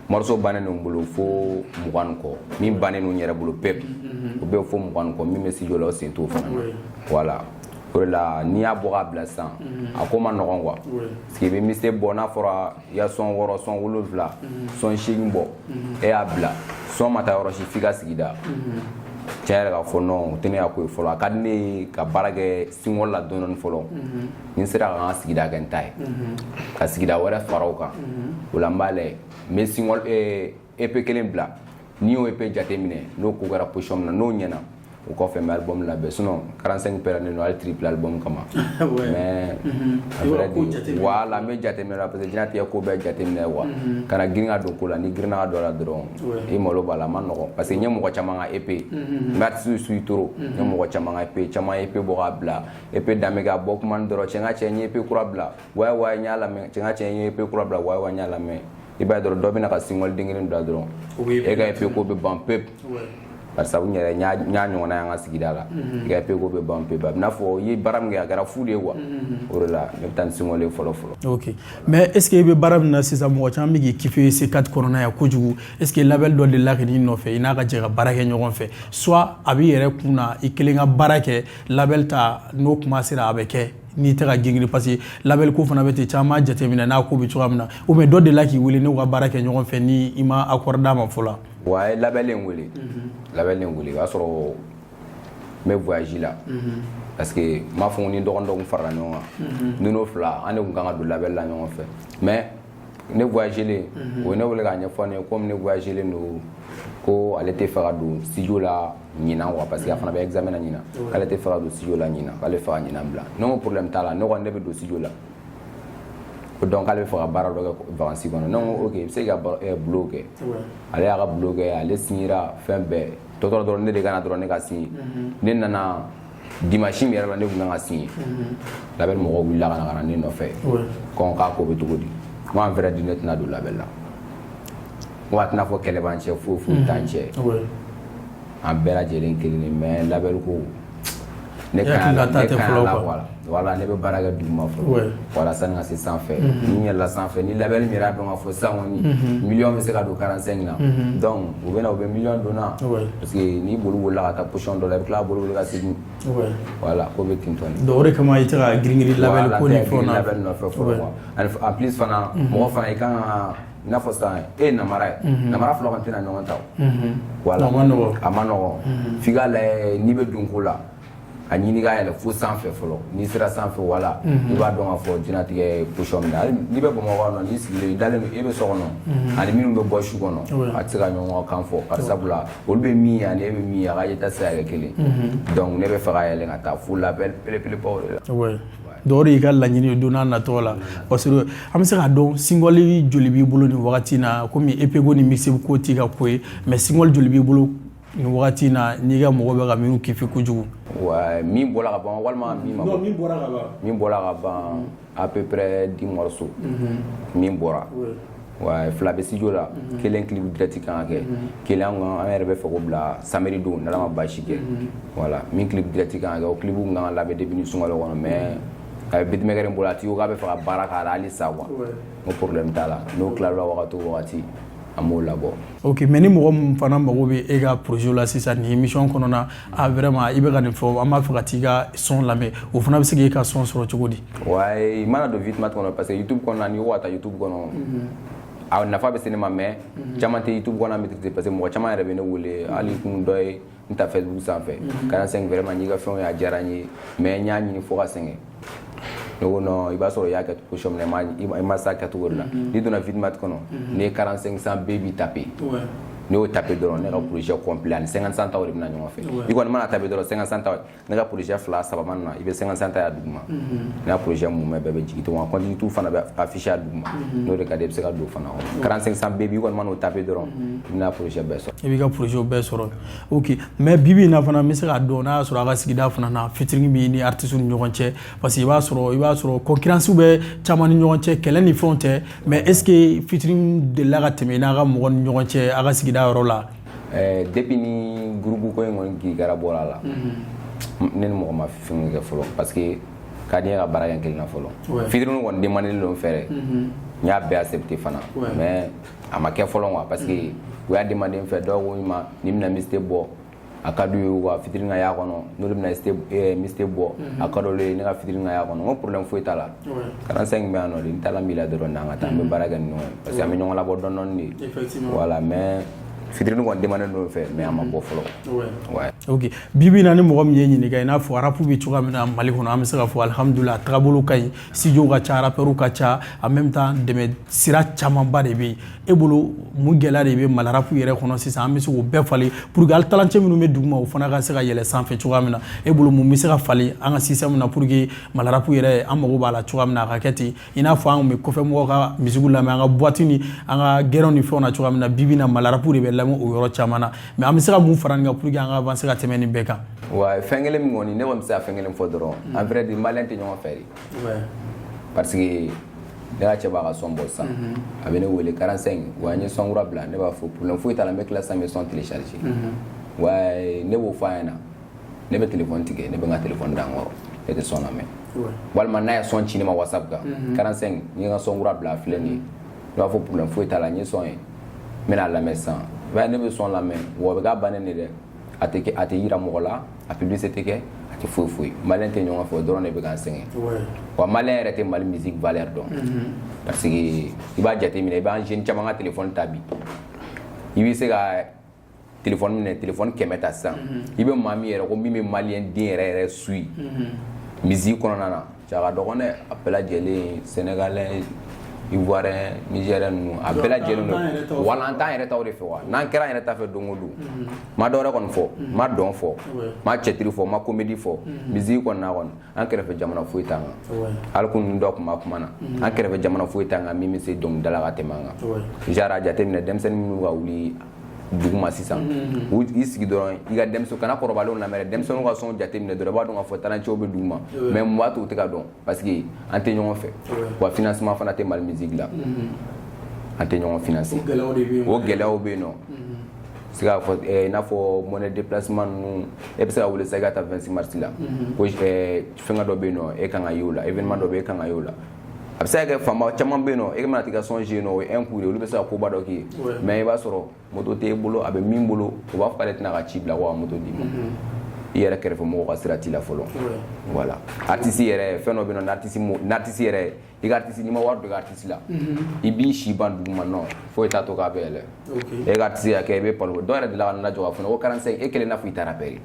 morceau bannen don n bolo fo 20 ni kɔ, min bannen don n yɛrɛ bolo pep, o bɛ fo 20 ni kɔ. Min bɛ studio la, o sen t'o fana na. Voilà, o de la n'i y'a bɔ k'a bila sisan, a ko ma nɔgɔn quoi, parce que i bɛ mixtape bɔ, n'a fɔra i ka son 6, son 7, son 8 bɔ, e y'a bila, son ma taa yɔrɔ si f'i ka sigida. Tiɲɛ yɛrɛ ka fɔ, non, o tɛ ne ka ko ye fɔlɔ. A ka di ne ye ka baara kɛ single la dɔɔni dɔɔni fɔlɔ. Ni n sera ka n ka sigida kɛ n ta ye, ka sigida wɛrɛ fara o kan, o la n b'a lajɛ, n bɛ single EP kelen bila. N'i y'o EP jateminɛ, n'o ko kɛra position min na, n'o ɲɛna, o kɔfɛ n bɛ album labɛn. Sinon 45 pɛrɛnnen don hali triple album kama, mais à vrai dire, voilà, n bɛ jateminɛ la, parce que diɲɛlatigɛ ko bɛɛ jateminɛ quoi. Kana girin ka don ko la. Ni girinna ka don a la dɔrɔn, i malo b'a la, a ma nɔgɔn, parce que n ye mɔgɔ caman ka EP, n bɛ artiste suit trop, n ye mɔgɔ caman ka EP, caman EP bɔ k'a bila, EP danbe kɛ, a bɔ kuma ni dɔrɔn: "Cɛ, n ka cɛ, n ye EP kura bila." "Wayi wayi, n y'a lamɛn." "Cɛ, n ka cɛ, n ye EP kura bila." "Wayi wayi, n y'a lamɛn." I b'a ye dɔrɔn, dɔ bɛna ka single den kelen bila dɔrɔn, e ka EP ko bɛ ban pewu. Barisa n yɛrɛ n y'a ɲɔgɔnna y'an ka sigida la, i ka EP ko bɛ ban pewu, a bɛ n'a fɔ i ye baara min kɛ, a kɛra fu de ye quoi. O de la ne bɛ taa ni single ye fɔlɔ fɔlɔ. Ok, mais est ce que i bɛ baara min na sisan, mɔgɔ caman bɛ k'i kiffer C4 kɔnɔna yan kojugu. Est ce que label dɔ delila ka n'i nɔfɛ, i n'a ka jɛ ka baara kɛ ɲɔgɔn fɛ, soit a b'i yɛrɛ kun na, i kelen ka baara kɛ, label ta n'o kuma sera, a bɛ kɛ n'i tɛ ka girin, parce que label ko fana bɛ ten, caman b'a jateminɛ n'a ko bɛ cogoya min na, ou bien dɔ delila k'i wele n'u ka baara kɛ ɲɔgɔn fɛ, ni i ma accord d'a ma fɔlɔ? Wa a ye label in wele, label in wele, o y'a sɔrɔ n bɛ voyage la, parce que n m'a fɔ ko ni dɔgɔnin dɔ kun farala ɲɔgɔn kan, ni n'o fila, an de kun kan ka don label la ɲɔgɔn fɛ. Mais ne voyagelen, o ye ne wele k'a ɲɛfɔ ne ye, komi ne voyagelen don, ko ale tɛ fɛ ka don studio la ɲinan quoi, parce que a fana bɛ examen na ɲinan, k'ale tɛ fɛ ka don studio la ɲinan, k'ale fɛ ka ɲinan bila. Ne ko problème t'a la, ne kɔni ne bɛ don studio la. Ko donc k'ale bɛ fɛ ka baara dɔ kɛ vacances kɔnɔ. Ne ko ok, i bɛ se k'i ka boulot kɛ. Ale y'a ka boulot kɛ, ale signera fɛn bɛɛ tɔ tora dɔrɔn ne de ka na dɔrɔn ne ka signer. Ne nana dimanche min yɛrɛ la, ne kun kan ka signer, label mɔgɔw wulila ka na ne nɔfɛ ko k'a ko bɛ cogo di. N ko en vrai dire, ne tɛna don label la. N ko a tɛna fɔ kɛlɛ b'an cɛ, foyi foyi t'an cɛ, an bɛɛ lajɛlen kelen de, mais label ko ne I hakili la ta ne tɛ ka fɔlɔ la quoi. Voilà, ne bɛ baara kɛ duguma fɔlɔ, voilà, sani ka se sanfɛ. Ni n yɛlɛla sanfɛ, ni label min yɛrɛ y'a dɔn k'a fɔ sisan kɔni miliyɔn bɛ se ka don 45 na, donc u bɛ na, u bɛ miliyɔn don na, parce que n'i boli bolila ka taa position dɔ la, i bɛ tila ka boli boli ka segin. Voilà, ko bɛ ten tɔ de. Donc o de kama i tɛ ka girin girin label ko ni fɛnw na. Label nɔfɛ fɔlɔ quoi. Ani en plus fana, mɔgɔ fana i kan ka, i n'a fɔ sisan e ye namara ye, namara fila kɔni tɛna ɲɔgɔn ta o. Voilà. A ma nɔgɔn. A ma nɔgɔn, f'i k'a lajɛ n'i bɛ don ko la, a ɲini ka yɛlɛ fo sanfɛ fɔlɔ. N'i sera sanfɛ, wala i b'a dɔn k'a fɔ diɲɛlatigɛ ye position min na. Hali n'i bɛ Bamakɔ yan nɔ, n'i sigilen, i dalen don, e bɛ so kɔnɔ, ani minnu bɛ bɔ su kɔnɔ, a tɛ se ka ɲɔgɔn kan fɔ. Bari sabula olu bɛ min ye ani e bɛ min ye, a ka yeta tɛ se ka kɛ kelen. Donc ne bɛ fɛ ka yɛlɛ ka taa fo label belebelebaw de la. Ouais. Donc o de y'i ka laɲini ye don n'a nataw la, parce que an bɛ se k'a dɔn single joli b'i bolo nin wagati in na? Komi EP ko ni mixtape ko t'i ka ko ye, mais single joli b'i bolo nin wagati in na, n'i ka mɔgɔ bɛ ka minnu kiffer kojugu? Ouais, min bɔra ka ban walima min ma bɔ? Min bɔra ka ban. Min bɔra ka ban, à peu près 10 morceaux min bɔra. Ouais, fila bɛ studio la, kelen clip direct kan ka kɛ, kelen an yɛrɛ bɛ fɛ k'o bila samedi don, n'Ala ma baasi kɛ. Voilà, min clip direct kan ka kɛ, o clip kun kan ka labɛn depuis ni sunkalo kɔnɔ, mais a bɛ beatmaker in bolo, a tigi ko k'a bɛ fɛ ka baara k'a la halisa quoi. N ko problème t'a la, n'o tilal'o la wagati o wagati, an b'o labɔ. Ok, mais ni mɔgɔ min fana mago bɛ e ka projet la sisan nin émission kɔnɔna, ah vraiment, i bɛ ka nin fɔ, an b'a fɛ ka t'i ka son lamɛn, o fana bɛ se k'e ka son sɔrɔ cogo di? Ouais, i mana don Vidmat kɔnɔ, parce que YouTube kɔnɔ, n'i ko ka taa YouTube kɔnɔ, A nafa bɛ se ne ma, mais caman tɛ YouTube kɔnɔ maîtriser, parce que mɔgɔ caman yɛrɛ bɛ ne wele. Hali kun dɔ ye n ta Facebook sanfɛ, 45, vraiment n y'i ka fɛnw ye, a diyara n ye, mais n y'a ɲini fo ka sɛgɛn. Ne ko non, i b'a sɔrɔ i y'a kɛ position min na, i ma s'a kɛcogo de la. N'i donna Vidmate kɔnɔ, n'i ye 45 cent baby taper, n'i y'o taper dɔrɔn, ne ka projet complet ani 50 cent taw de bɛna ɲɔgɔn fɛ. I kɔni mana taper dɔrɔn, 50 cent taw, ne ka projet fila saba mana na, i bɛ 50 cent ta a duguma. Ne ka projet mumɛ bɛɛ bɛ jigin to, wa compte YouTube fana bɛ affiché a duguma. N'o de ka di, i bɛ se ka don fana kɔnɔ. 45 cent baby, i kɔni mana o taper dɔrɔn, i bɛna projet bɛɛ sɔrɔ. I b'i ka projet bɛɛ sɔrɔ, ok. Mais bi bi in na fana, n bɛ se k'a dɔn n'a y'a sɔrɔ a ka sigida fana na, featuring b'i ni artiste ni ɲɔgɔn cɛ, parce que i b'a sɔrɔ concurrence bɛ caman ni ɲɔgɔn cɛ, kɛlɛ ni fɛnw tɛ, mais est ce que featuring delila ka tɛmɛ i n'a ka mɔgɔ ni ɲɔgɔn cɛ a ka sigida yɔrɔ la? Depuis ni groupe ko in kɔni kirikara bɔra a la, ne ni mɔgɔ ma fɛn kɛ fɔlɔ, parce que ka di n ye ka baara kɛ n kelen na fɔlɔ. Featuring kɔni demandé don n fɛ dɛ, n y'a bɛɛ accepté fana, mais a ma kɛ fɔlɔ quoi, parce que u y'a demandé n fɛ. Dɔw ko n ma ni bɛna mixtape bɔ, a ka d'u ye u ka featuring ka y'a kɔnɔ. N'olu bɛna mixtape bɔ, a ka d'olu ye ne ka featuring ka y'a kɔnɔ. N ko problème foyi t'a la. 45 bɛ yan nɔ de, n taala min la dɔrɔn, n'an ka taa, an bɛ baara kɛ ni ɲɔgɔn ye, parce que an bɛ ɲɔgɔn labɔ dɔɔni dɔɔni de. Voilà, mais featuring kɔni demandé don n fɛ, mais a ma bɔ fɔlɔ, ouais. Ok, bi bi in na, ni mɔgɔ min ye ɲininka, i n'a fɔ rap bɛ cogoya min na Mali kɔnɔ, an bɛ se k'a fɔ alihamudulilayi, a tagabolo ka ɲi, studio ka ca, rappeurs ka ca, en même temps dɛmɛ sira camanba de bɛ yen. E bolo, mun gɛlɛya de bɛ Mali rap yɛrɛ kɔnɔ sisan? An bɛ se k'o bɛɛ falen pour que hali talancɛ minnu bɛ duguma, o fana ka se ka yɛlɛ sanfɛ cogoya min na. E bolo, mun bɛ se ka falen an ka système na pour que Mali rap yɛrɛ, an mago b'a la cogoya min na, a ka kɛ ten, i n'a fɔ an tun bɛ kɔfɛ mɔgɔw ka musique lamɛn an ka boîte ni an ka gɛrɛnw ni fɛnw na cogoya min na? Bi bi in na, Mali rap de bɛ lamɛn o yɔrɔ caman na, mais an bɛ se ka mun fara nin kan pour que an ka avancer ka tɛmɛ nin bɛɛ kan? Wa fɛn kelen min kɔni, ne kɔni bɛ se ka fɛn kelen fɔ dɔrɔn, en vrai dire, malien tɛ ɲɔgɔn fɛ de, parce que ne ka cɛ b'a ka son bɔ sisan, a bɛ ne wele: 45, wa n ye son kura bila. Ne b'a fɔ problème foyi t'a la, n bɛ tila sisan, n bɛ son télécharger. Wa ne b'o fɔ a ɲɛna, ne bɛ téléphone tigɛ, ne bɛ n ka téléphone da n kɔrɔ, ne tɛ son lamɛn. Walima n'a ye son ci ne ma WhatsApp kan: 45, n ye n ka son kura bila, a filɛ nin ye. Ne b'a fɔ problème foyi t'a la, n ye son ye, n bɛna a lamɛn sisan. I b'a ye, ne bɛ son lamɛn, wa o bɛ k'a bannen de dɛ. A tɛ kɛ, a tɛ yira mɔgɔ la, a publicité tɛ kɛ, a tɛ foyi foyi. Malien tɛ ɲɔgɔn fɛ, o dɔrɔn de bɛ k'an sɛgɛn. Wa malien yɛrɛ tɛ Mali musique valeur dɔn, parce que i b'a jateminɛ, i b'an jeune caman ka téléphone ta bi, i bɛ se ka téléphone minɛ, téléphone 100 ta sisan, i bɛ maa min yɛrɛ ko min bɛ malien den yɛrɛ yɛrɛ suit musique kɔnɔna na, cɛ a ka dɔgɔn dɛ. A bɛɛ lajɛlen, sénégalais, ivoirien, nigérien ninnu, a bɛɛ lajɛlen don. Wala an t'an yɛrɛ taw de fɛ wa? N'an kɛra an yɛrɛ ta fɛ don o don, ma dɔ wɛrɛ kɔni fɔ, ma dɔn fɔ, ma cɛtiri fɔ, ma comédie fɔ, musique kɔni na kɔni, an kɛrɛfɛ jamana foyi t'an kan. Hali kunun dɔ tun b'a kuma na, an kɛrɛfɛ jamana foyi t'an kan min bɛ se dɔnkilida la ka tɛmɛ an kan. Genre a jateminɛ, denmisɛnnin minnu ka wuli duguma sisan, i sigi dɔrɔn, i ka denmisɛn kana kɔrɔbalenw lamɛn dɛ, denmisɛnninw ka son jateminɛ dɔrɔn, i b'a dɔn k'a fɔ talancɛw bɛ duguma. Mais mun b'a to u tɛ ka dɔn? Parce que an tɛ ɲɔgɔn fɛ. Wa financement fana tɛ Mali musique la, an tɛ ɲɔgɔn financer, o gɛlɛyaw bɛ yen nɔ. Se k'a fɔ i n'a fɔ monnaie déplacement ninnu, e bɛ se ka wele sisan i ka taa 26 mars la, ko fɛngɛ dɔ bɛ yen nɔ, e kan ka ye o la, événement dɔ bɛ yen, e kan ka ye o la. A bɛ se ka kɛ faama caman bɛ yen nɔ, e mana t'i ka son jouer yen nɔ, o ye un coup de ye, olu bɛ se ka koba dɔ k'i ye. Mais i b'a sɔrɔ moto t'e bolo, a bɛ min bolo, o b'a fɔ k'ale tɛna ka ci bila ko ka moto d'i ma. I yɛrɛ kɛrɛfɛ mɔgɔw ka sira t'i la fɔlɔ. Voilà, artiste yɛrɛ, fɛn dɔ bɛ yen nɔ, artiste yɛrɛ, i ka artiste, n'i ma wari don i ka artiste la, i b'i si ban duguma nɔ, foyi t'a to k'a bɛ yɛlɛ. E ka artiste ka kɛ, i bɛ palo. Dɔw yɛrɛ delila ka n lajɔ k'a fɔ ne ko 45, e kelen n'a fɔ i taara rappeur.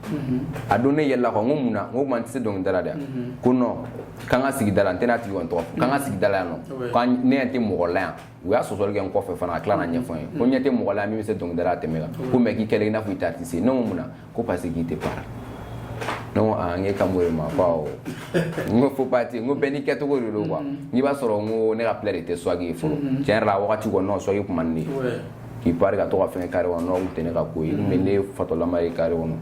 A don ne yɛlɛla quoi, n ko mun na? N ko kuma n tɛ se dɔnkilida la dɛ. Ko non, k'an ka sigida la, n tɛna tigi kɔni tɔgɔ fɔ, k'an ka sigida la yan nɔ, k'an ne ɲɛ tɛ mɔgɔ la yan. U y'a sɔsɔli kɛ n kɔfɛ fana, ka tila ka ɲɛfɔ n ye ko n ɲɛ tɛ mɔgɔ la yan min bɛ se dɔnkilida la ka tɛmɛ kan, ko mais k'i kɛlen i n'a fɔ i tɛ artiste ye. Ne ko mun na? Ko parce que k'i tɛ para. Ne ko aa, n k'e kan b'o de ma. Ko awɔ. N ko faut pas ten, n ko bɛɛ n'i kɛcogo de don quoi. N'i b'a sɔrɔ, n ko ne ka plaire de tɛ swag ye fɔlɔ. Tiɲɛ yɛrɛ la, a wagati kɔni, non, swag kun man di ne ye. K'i pari ka to ka fɛn kɛ carré kɔnɔ, non, o tun tɛ ne ka ko ye. N kun bɛ ne fatɔlama ye carré kɔnɔ.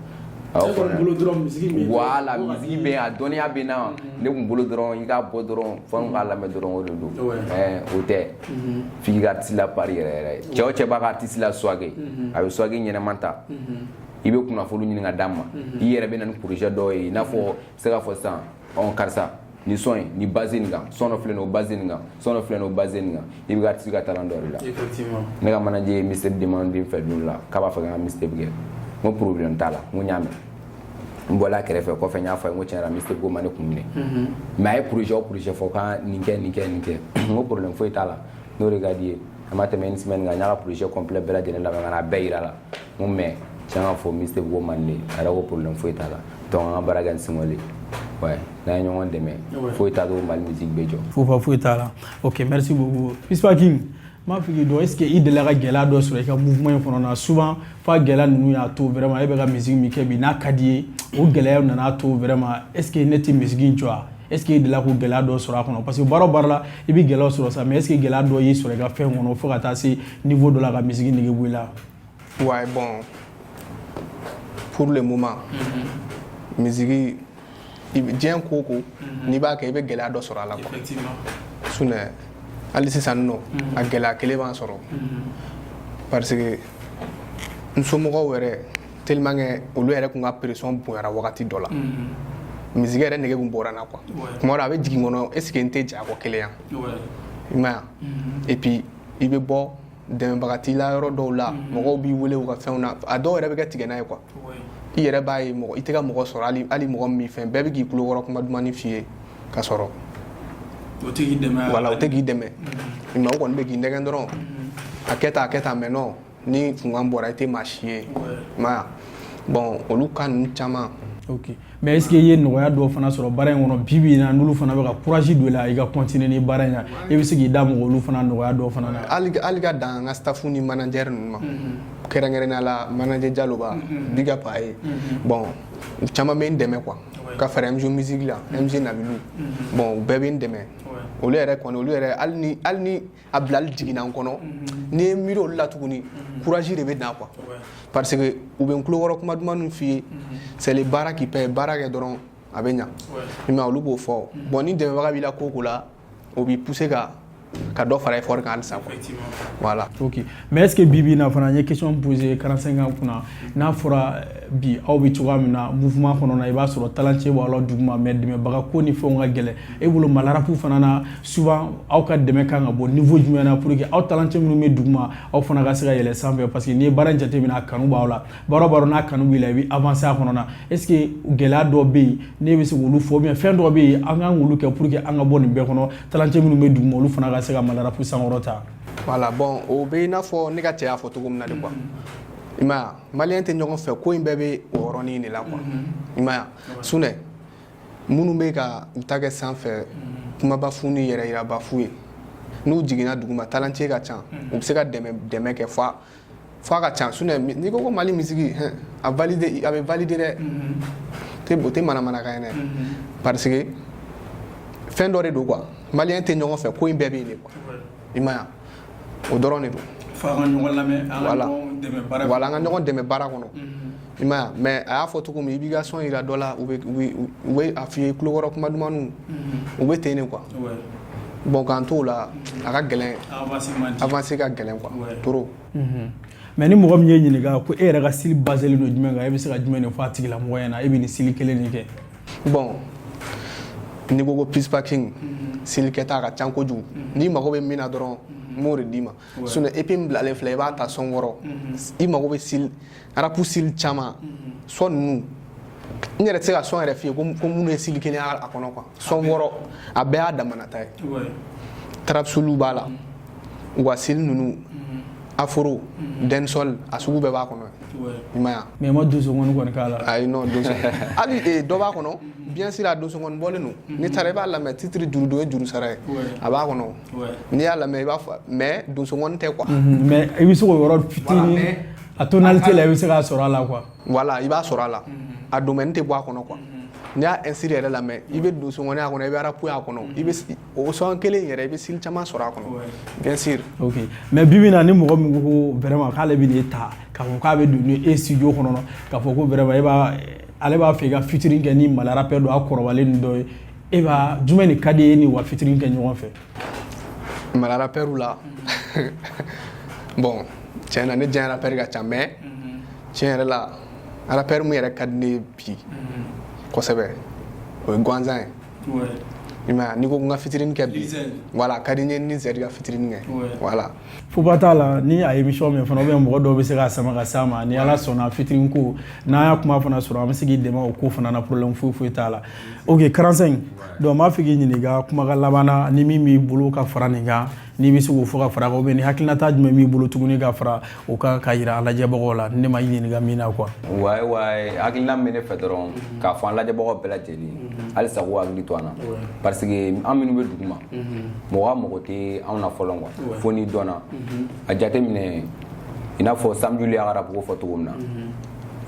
A y'o fɔ ne, voilà, musique bɛ yen, a dɔnniya bɛ n na. Ne kun bolo dɔrɔn, i k'a bɔ dɔrɔn, fo n k'a lamɛn dɔrɔn, o de don. Mais o tɛ f'i k'i ka artiste la pari yɛrɛ yɛrɛ. Cɛ o cɛ b'a ka artiste la swag, a bɛ swag ɲɛnɛman ta. I bɛ kunnafoni ɲini ka d'a ma, i yɛrɛ bɛ na ni projet dɔw ye, i n'a fɔ se k'a fɔ sisan ɔn karisa, nin son in nin base nin kan, son dɔ filɛ nin ye, o base nin kan, son dɔ filɛ nin ye, o base nin kan. I bɛ ka artiste ka talent dɔ de la. Ne ka manager ye mixtape demande n fɛ don dɔ la, k'a b'a fɛ ka n ka mixtape kɛ. N ko problème t'a la, n ko n y'a mɛn. N bɔla a kɛrɛfɛ kɔfɛ, n y'a fɔ a ye, n ko tiɲɛ yɛrɛ la, mixtape ko ma ne kun minɛ, mais a ye projet o projet fɔ k'an nin kɛ, nin kɛ, nin kɛ. N ko problème foyi t'a la, n'o de ka di ye. A ma tɛmɛ une semaine kan, n y'a ka projet complet bɛɛ lajɛlen labɛn ka na bɛɛ yira la. N ko mais tiɲɛ ka fɔ, mixtape ko man di ne ye. A yɛrɛ ko problème foyi t'a la. Donc an ka baara kɛ ni single ye. Ouais, n'an ye ɲɔgɔn dɛmɛ, foyi t'a to Mali musique bɛ jɔ. Foyi foyi t'a la. Ok, merci beaucoup, Pispa King. N b'a fɛ k'i dɔn, est ce que i delila ka gɛlɛya dɔ sɔrɔ i ka mouvement in kɔnɔ na? Souvent f'a gɛlɛya ninnu y'a to vraiment e bɛ ka musique min kɛ bi, n'a ka di ye, o gɛlɛyaw nana to vraiment, est ce que ne tɛ musique in jɔ wa? Est ce que i delila k'o gɛlɛya dɔ sɔrɔ a kɔnɔ? Parce que baara o baara la, i bɛ gɛlɛyaw sɔrɔ sa, mais est ce que gɛlɛya dɔ y'i sɔrɔ i ka fɛn kɔnɔ fo ka taa se niveau dɔ la ka musique nege bɔ i la? Ouais, bon, pour le moment, musique, diɲɛ ko o ko n'i b'a kɛ, i bɛ gɛlɛya dɔ sɔrɔ a la quoi. Sinon hali sisan nɔ, a gɛlɛya kelen b'an sɔrɔ, parce que n somɔgɔw yɛrɛ, tellement que olu yɛrɛ kun ka pression bonyara wagati dɔ la, musique yɛrɛ nege kun bɔra n na quoi. Tuma dɔ a bɛ jigin n kɔnɔ, est ce que n tɛ ja kɔ kelen yan? I m'a ye? Et puis i bɛ bɔ, dɛmɛbaga t'i la yɔrɔ dɔw la, mɔgɔw b'i wele u ka fɛnw na, a dɔw yɛrɛ bɛ kɛ tigɛ n'a ye quoi. I yɛrɛ b'a ye, mɔgɔ i tɛ ka mɔgɔ sɔrɔ, hali mɔgɔ min fɛn bɛɛ bɛ k'i tulo kɔrɔ kuma dumanni f'i ye ka sɔrɔ o tɛ k'i dɛmɛ. Wala, o tɛ k'i dɛmɛ, mais o kɔni bɛ k'i nɛgɛn dɔrɔn, a kɛ tan, a kɛ tan. Mais non, ni kunkan bɔra, i tɛ maa si ye. I m'a ye? Bon, olu cas ninnu caman. Ok, mais est ce que i ye nɔgɔya dɔw fana sɔrɔ baara in kɔnɔ bi bi in na, n'olu fana bɛ ka courage don i la i ka continuer ni baara in na? I bɛ se k'i da mɔgɔ olu fana nɔgɔya dɔw fana na? Hali ka dan an ka staff ni manager ninnu ma, kɛrɛnkɛrɛnnenya la manager Jaloba, big up a ye. Bon, u caman bɛ n dɛmɛ quoi, ka fara MG Music la, MG Nabilu. Bon, u bɛɛ bɛ n dɛmɛ. Olu yɛrɛ kɔni, olu yɛrɛ, hali ni a bilali jiginna n kɔnɔ, n'i ye miiri olu la tuguni, courage de bɛ na quoi, parce que u bɛ n tulokɔrɔ kuma dumanw f'i ye: c'est le baara qui paie, baara kɛ dɔrɔn, a bɛ ɲa. I m'a ye, olu b'o fɔ. Bon, ni dɛmɛbaga b'i la ko o ko la, o b'i pousser ka dɔ fara effort kan halisa quoi, voilà. Ok, mais est ce que bi bi in na fana, n ye question posé 45 ans kunna, n'a fɔra bi aw bɛ cogoya min na mouvement kɔnɔ na, i b'a sɔrɔ talentier b'aw la duguma, mais dɛmɛbaga ko ni fɛnw ka gɛlɛn e bolo Mali rap fana na, souvent aw ka dɛmɛ kan ka bɔ niveau jumɛn na pour que aw talentier minnu bɛ duguma, aw fana ka se ka yɛlɛ sanfɛ? Parce que n'i ye baara in jateminɛ, a kanu b'aw la. Baara o baara n'a kanu b'i la, i bɛ avancer a kɔnɔ na. Est ce que gɛlɛya dɔ bɛ yen n'e bɛ se k'olu fɔ, ou bien fɛn dɔ bɛ yen an kan k'olu kɛ pour que an ka bɔ nin bɛɛ kɔnɔ, talentier minnu bɛ duguma, olu fana ka se ka Mali rap sankɔrɔta? Voilà, bon, o bɛ i n'a fɔ ne ka cɛ y'a fɔ cogo min na de quoi. I m'a ye, malien tɛ ɲɔgɔn fɛ, ko in bɛɛ bɛ o yɔrɔnin de la quoi. I m'a ye, sinon minnu bɛ ka u ta kɛ sanfɛ, kumaba fu ni yɛrɛ yiraba fu ye, n'u jiginna duguma, talentier ka ca, u bɛ se ka dɛmɛ kɛ f'a ka ca. Sinon n'i ko ko Mali musique, a valide, a bɛ valider dɛ, o tɛ manamanakan ye dɛ, parce que fɛn dɔ de don quoi. Malien tɛ ɲɔgɔn fɛ, ko in bɛɛ bɛ yen de quoi. I m'a ye, o dɔrɔn de don. Fo an ka ɲɔgɔn lamɛn, an ka ɲɔgɔn dɛmɛ baara. Voilà, an ka ɲɔgɔn dɛmɛ baara kɔnɔ. I m'a ye, mais a y'a fɔ cogo min, i b'i ka son yira dɔ la, u bɛ a f'i ye tulokɔrɔ kuma dumanniw, u bɛ ten de quoi. Bon, k'an t'o la, a ka gɛlɛn, avancer ka gɛlɛn quoi, trop. Mais ni mɔgɔ min ye ɲininka ko e yɛrɛ ka style basé don jumɛn kan, e bɛ se ka jumɛn de fɔ a tigilamɔgɔ ɲɛna, e bɛ nin style kelen de kɛ? Bon, n'i ko ko Pispa King, style kɛta a ka ca kojugu. N'i mago bɛ min na dɔrɔn, n b'o de d'i ma. Sinon EP min bilalen filɛ, i b'a ta son kɔrɔ, i mago bɛ style rap, style caman, son ninnu, n yɛrɛ tɛ se ka son yɛrɛ f'i ye ko minnu ye style kelen ye a kɔnɔ quoi. Son kɔrɔ, a bɛɛ y'a damana ta ye. Trap soul b'a la, u ka style ninnu, afro, dancehall, a sugu bɛɛ b'a kɔnɔ. I m'a ye? Mais ma donso kɔni kɔni k'a la. Ayi, non, donso hali dɔ b'a kɔnɔ, bien sûr. A donso kɔni bɔlen don, n'i taara i b'a lamɛn, titre jurudon ye juru sara ye, a b'a kɔnɔ. N'i y'a lamɛn, i b'a fɔ, mais donso kɔni tɛ quoi. Mais i bɛ se k'o yɔrɔ fitinin, a tonalité la, i bɛ se k'a sɔrɔ a la quoi. Voilà, i b'a sɔrɔ a la, a domaine tɛ bɔ a kɔnɔ quoi. N'i y'a instru yɛrɛ lamɛn, i bɛ donso kɔni a kɔnɔ, i bɛ rap a kɔnɔ, i bɛ o son kelen yɛrɛ, i bɛ style caman sɔrɔ a kɔnɔ, bien sûr. Ok, mais bi bi in na, ni mɔgɔ min ko ko vraiment k'ale bɛ n'e ta k'a fɔ k'a bɛ don ni e studio kɔnɔ, k'a fɔ ko vraiment e b'a ale b'a fɛ i ka featuring kɛ ni Mali rappeur dɔ, a kɔrɔbalen ni dɔ ye, e b'a jumɛn de ka di e ni wa featuring kɛ ɲɔgɔn fɛ? Mali rappeur la, bon, tiɲɛ na, ne diɲɛ rappeur ka ca, mais tiɲɛ yɛrɛ la, rappeur min yɛrɛ ka di ne ye bi kosɛbɛ, o ye Gansan ye. I m'a ye, n'i ko n ka featuring kɛ bi, voilà, a ka di n ye ni Z ka featuring kɛ, voilà. Foba t'a la, ni a émission min fana, ou bien mɔgɔ dɔw bɛ se k'a sama ka s'a ma, ni Ala sɔnna, featuring ko n'an y'a kuma fana sɔrɔ, an bɛ se k'i dɛmɛ o ko fana na, problème foyi foyi t'a la. Ok, 45, donc n b'a fɛ k'i ɲininka kumakan laban na, ni min b'i bolo ka fara nin kan, n'i bɛ se k'o fɔ ka fara kan, ou bien ni hakilinata jumɛn b'i bolo tuguni ka fara o kan ka yira an lajɛbagaw la, ni ne ma i ɲininka min na quoi. Ouais, hakilina min bɛ ne fɛ dɔrɔn k'a fɔ an lajɛbagaw bɛɛ lajɛlen, halisa k'u hakili to an na, parce que an minnu bɛ dugu ma, mɔgɔ ka mɔgɔ tɛ anw na fɔlɔ quoi, fo n'i dɔnna. A jateminɛ, i n'a fɔ Samjulu y'a ka rap ko fɔ cogo min na,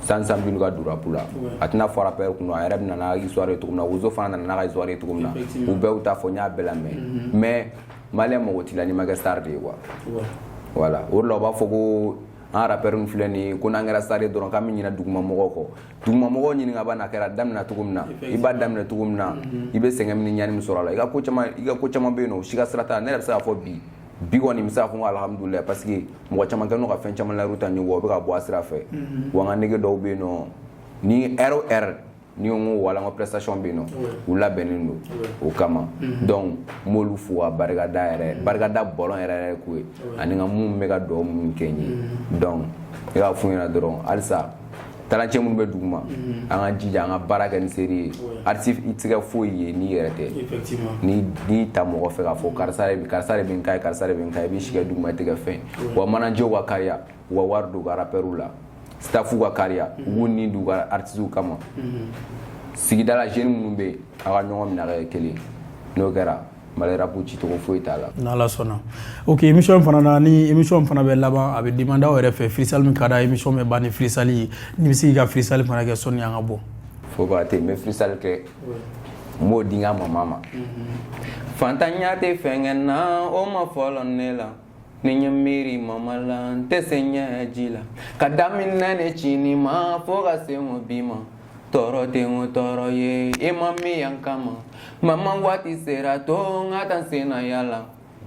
san Samjulu ka don rap la, a tɛna fɔ rappeur kun, a yɛrɛ bɛ na n'a histoire ye cogo min na, Wozo fana nana n'a ka histoire ye cogo min na, u bɛɛ y'u ta fɔ, n y'a bɛɛ lamɛn. Mais malien mago t'i la n'i ma kɛ star de ye quoi. Voilà, o de la u b'a fɔ ko an rappeur ninnu filɛ nin ye, ko n'an kɛra star ye dɔrɔn, k'an bɛ ɲinɛ dugumamɔgɔw kɔ. Dugumamɔgɔw ɲininka ba, n'a kɛra daminɛ cogo min na, i b'a daminɛ cogo min na, i bɛ sɛgɛn min ni ɲani min sɔrɔ a la, i ka ko caman bɛ yen nɔ, o si ka sira t'a la. Ne yɛrɛ bɛ se k'a fɔ bi bi kɔni, n bɛ se k'a fɔ ko alhamdulilayi, parce que mɔgɔ caman kɛlen don ka fɛn caman layiru ta n ye, wa u bɛ ka bɔ a sira fɛ. Wa n ka nege dɔw bɛ yen nɔ, ni heure o heure ni n ko wala n ka prestation bɛ yen nɔ, u labɛnnen don o kama. Donc n b'olu fo ka barikada yɛrɛ, barikada bɔlɔn yɛrɛ yɛrɛ k'u ye, ani n ka mun bɛ ka dugawu minnu kɛ n ye. Donc ne k'a f'u ɲɛna dɔrɔn, halisa talancɛ minnu bɛ dugu ma, an ka jija, an ka baara kɛ ni seri ye. Artiste, i tɛ se ka foyi ye n'i yɛrɛ tɛ. Ni n'i ta mɔgɔ fɛ k'a fɔ karisa de bɛ n ka ye, karisa de bɛ n ka ye, i b'i si kɛ dugu ma, i tɛ kɛ fɛn. Wa managerw ka kariya, u ka wari don u ka rappeurw la, staff ka kariya, u b'u ni don u ka artistes kama. Sigida la, jeune minnu bɛ yen, aw ka ɲɔgɔn minɛ a ka kɛ kelen. N'o kɛra, Mali rap cicogo foyi t'a la. N'Ala sɔnna. Ok, émission fana na, ni émission fana bɛ laban, a bɛ demande aw yɛrɛ fɛ, freestyle min ka d'a ye, émission bɛ ban ni freestyle ye. N'i bɛ se k'i ka freestyle fana kɛ sɔnni an ka bɔ. Fo ba tɛ, n bɛ freestyle kɛ, n b'o di n ka mama ma. Fantanya tɛ fɛnkɛ na, o ma fɔlɔ ne la. Ni n ye miiri mama la, n tɛ se ɲɛji la. Ka daminɛ ne cini ma fo ka se n bi ma, tɔɔrɔ tɛ n tɔɔrɔ ye, i ma min yan kama. Mama, waati sera to n ka taa n sen na yala.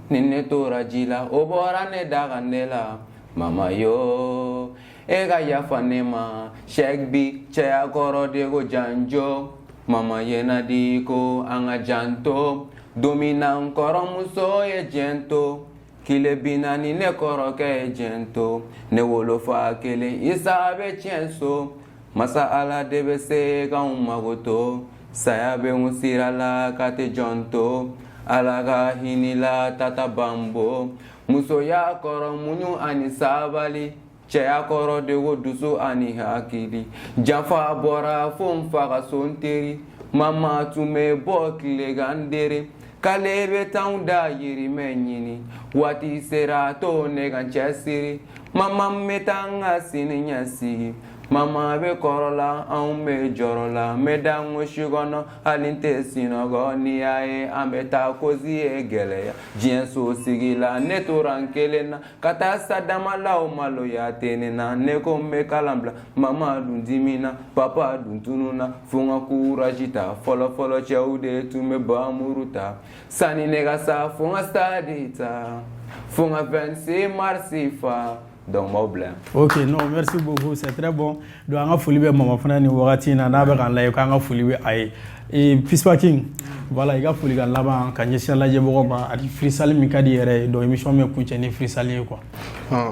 Ni ne tora ji la, o bɔra ne da ka ne la. Mama yo, e ka yafa ne ma. Sɛk bi cɛya kɔrɔ de ko janjo. Mama yena di ko an ka janto. Don min na n kɔrɔmuso ye diɲɛ to, tile 40, ne kɔrɔkɛ ye diɲɛ to, ne wolofa kelen Isa bɛ tiɲɛ so. Masa Ala de bɛ se k'anw mago to. Saya bɛ n sira la ka tɛ jɔn to. Ala ka hinɛ la tata banbo. Musoya kɔrɔ muɲu ani sabali, cɛya kɔrɔ de ko dusu ani hakili. Janfa bɔra fo n fa ka so, n teri. Mama tun bɛ bɔ tilegan dere, k'ale bɛ t'anw da yirimɛ ɲini. Waati sera to ne ka n cɛsiri. Mama, n bɛ taa n ka sini ɲɛsigi. Mama bɛ kɔrɔ la, anw bɛ jɔrɔ la. N bɛ da n ko si kɔnɔ, hali n tɛ sunɔgɔ. N'i y'a ye an bɛ taa kosi ye gɛlɛya diɲɛ so sigi la. Ne tora n kelen na ka taa sa dama la, o maloya tɛ ne na. Ne ko n bɛ kalan bila, mama dun dimina, papa dun tununa. Fo n ka courage ta. Fɔlɔ fɔlɔ, cɛw de tun bɛ bamuru ta. Sani ne ka sa, fo n ka stade ta, fo n ka 26 mars fa. Donc n b'aw bila yan. Ok, non, merci beaucoup, c'est très bon. Donc an ka foli bɛ mama fana nin wagati in na, n'a bɛ k'an lajɛ, k'an ka foli bɛ a ye. Et Pispa King, voilà, i ka foli ka laban ka ɲɛsin lajɛbagaw ma, ani freestyle min ka di yɛrɛ ye. Donc émission bɛ kuncɛ ni freestyle ye quoi.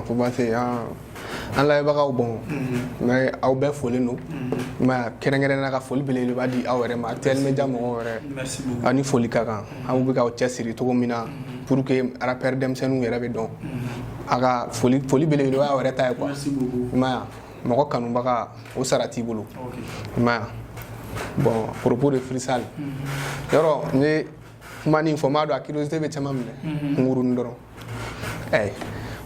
Fo ba se an lajɛbagaw, bon, mais aw bɛɛ folen don. I m'a ye, kɛrɛnkɛrɛnnenya ka foli belebeleba di aw yɛrɛ ma, Actuel Media mɔgɔw yɛrɛ. Merci beaucoup. Aw ni foli ka kan. Aw bɛ k'aw cɛsiri cogo min na pour que rappeur denmisɛnninw yɛrɛ bɛ dɔn, a ka foli, foli belebeleba y'aw yɛrɛ ta ye quoi. Merci beaucoup. I m'a ye, mɔgɔ kanubaga, o sara t'i bolo. I m'a ye, bon, à propos de freestyle, yɔrɔ n ye kuma nin fɔ, n b'a dɔn a curiosité bɛ caman minɛ, kunkurunin dɔrɔn. Ɛ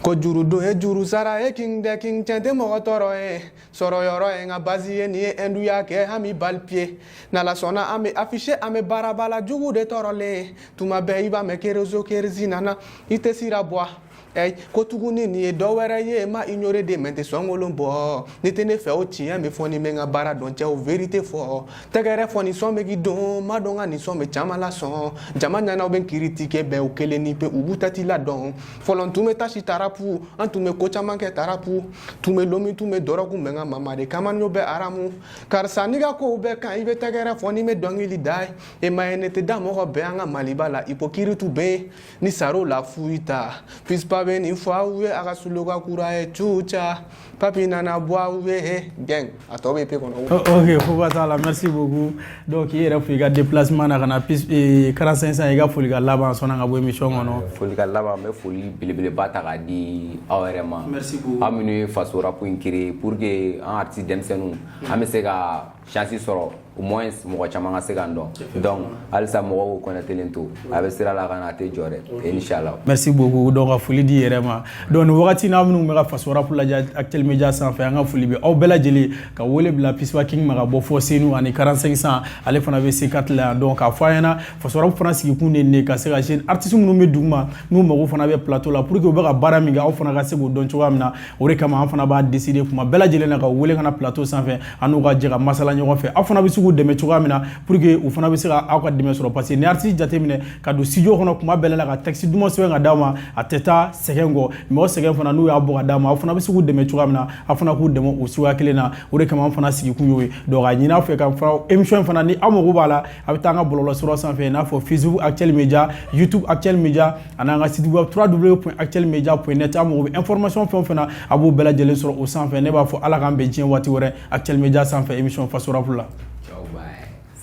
ko juru don ye juru sara ye, king dɛ king, tiɲɛ tɛ mɔgɔ tɔɔrɔ ye, sɔrɔ yɔrɔ ye n ka base ye. Nin ye hinduya kɛ hami bali pied, n'Ala sɔnna an bɛ affiché, an bɛ baaraba la, jugu de tɔɔrɔlen. Tuma bɛɛ i b'a mɛn kérézo kérézi nana, i tɛ sira bɔ. Ey, ko tuguni nin ye dɔ wɛrɛ ye, ma ignoré de, mais n tɛ sɔnkolon bɔ. Ni tɛ ne fɛ, o tiɲɛ bɛ fɔ. Ni bɛ n ka baara dɔn, cɛw, vérité fɔ. Tɛgɛrɛ fɔ, ni sɔn bɛ k'i don. Ma dɔn ka nin sɔn bɛ caman lasɔn. Jama ɲɛna, bɛ critiquer bɛɛ, o kelen ni pe, u b'u tati la dɔn. Fɔlɔ n tun bɛ tasi tarapu, an tun bɛ ko caman kɛ tarapu, tun bɛ lomi, tun bɛ dɔrɔgu, mɛ n ka mama de kama n y'o bɛɛ aramu. Karisa, n'i ka kow bɛɛ kan, i bɛ tɛgɛrɛ fɔ, n'i bɛ dɔnkili da ye. E ma ye, ne tɛ da mɔgɔ bɛɛ. An ka Maliba la, hypocrite bɛ yen. Ni saro la, foyi ta. Pispa bɛ nin fɔ aw ye, a ka slogan kura ye cuca. Papi nana bɔ aw ye gang, a tɔ bɛ pe kɔnɔ. Ok, fo t'a la. Merci beaucoup. Donc i yɛrɛ fo i ka déplacement na ka na 45 i ka foli ka laban sɔnni ka bɔ émission kɔnɔ. Foli ka laban, n bɛ foli belebeleba ta k'a di aw yɛrɛ ma. Merci beaucoup. Aw minnu ye Faso Rap in créer pour que an artiste denmisɛnninw, an bɛ se ka chance sɔrɔ, au moins mɔgɔ caman ka se k'an dɔn. Donc halisa mɔgɔw connectelen to, a bɛ sira la ka na, a tɛ jɔ dɛ, inchallah. Merci beaucoup. Donc ka foli di yɛrɛ ma. Donc nin wagati n'a minnu bɛ ka Faso Rap lajɛ Actuel Media sanfɛ, an ka foli bɛ aw bɛɛ lajɛlen. Ka wele bila Pispa King ma ka bɔ fɔ Senu ani 45 cent, ale fana bɛ C4 la yan. Donc k'a fɔ an ɲɛna, Faso Rap fana sigikun de ye nin ye, ka se ka jeune artiste minnu bɛ duguma, n'u mago fana bɛ plateau la, pour que u bɛ ka baara min kɛ, aw fana ka se k'o dɔn cogoya min na. O de kama an fana b'a décider kuma bɛɛ lajɛlen na ka wele ka na plateau sanfɛ, an n'u ka jɛ ka masala ɲɔgɔn fɛ, aw fana bɛ se k'u dɛmɛ cogoya min na, pour que u fana bɛ se ka aw ka dɛmɛ sɔrɔ. Parce que ni artiste jateminɛ ka don studio kɔnɔ kuma bɛɛ la ka texte duman sɛbɛn ka d'aw ma, a tɛ taa sɛgɛn kɔ. Mɔgɔ sɛgɛn fana, n'u y'a bɔ ka d'a ma, aw fana bɛ se k'u dɛmɛ cogoya min na, aw fana k'u dɛmɛ o cogoya kelen na. O de kama an fana sigikun y'o ye. Donc a ɲini aw fɛ ka fara émission fana, ni aw mago b'a la, a bɛ taa an ka bɔlɔlɔsira sanfɛ, i n'a fɔ Facebook Actuel Media, YouTube Actuel Media, ani an ka site web www.actuelmedia.net. Aw mago bɛ information fɛn o fɛn na, a b'o bɛɛ lajɛlen sɔrɔ o sanfɛ. Ne b'a fɔ Ala k'an bɛn diɲɛ waati wɛrɛ Actuel Media sanfɛ, émission Faso Rap la. Ciao, bye.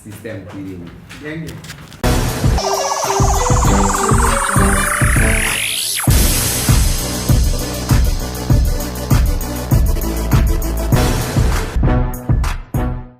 Système kiri. Gang.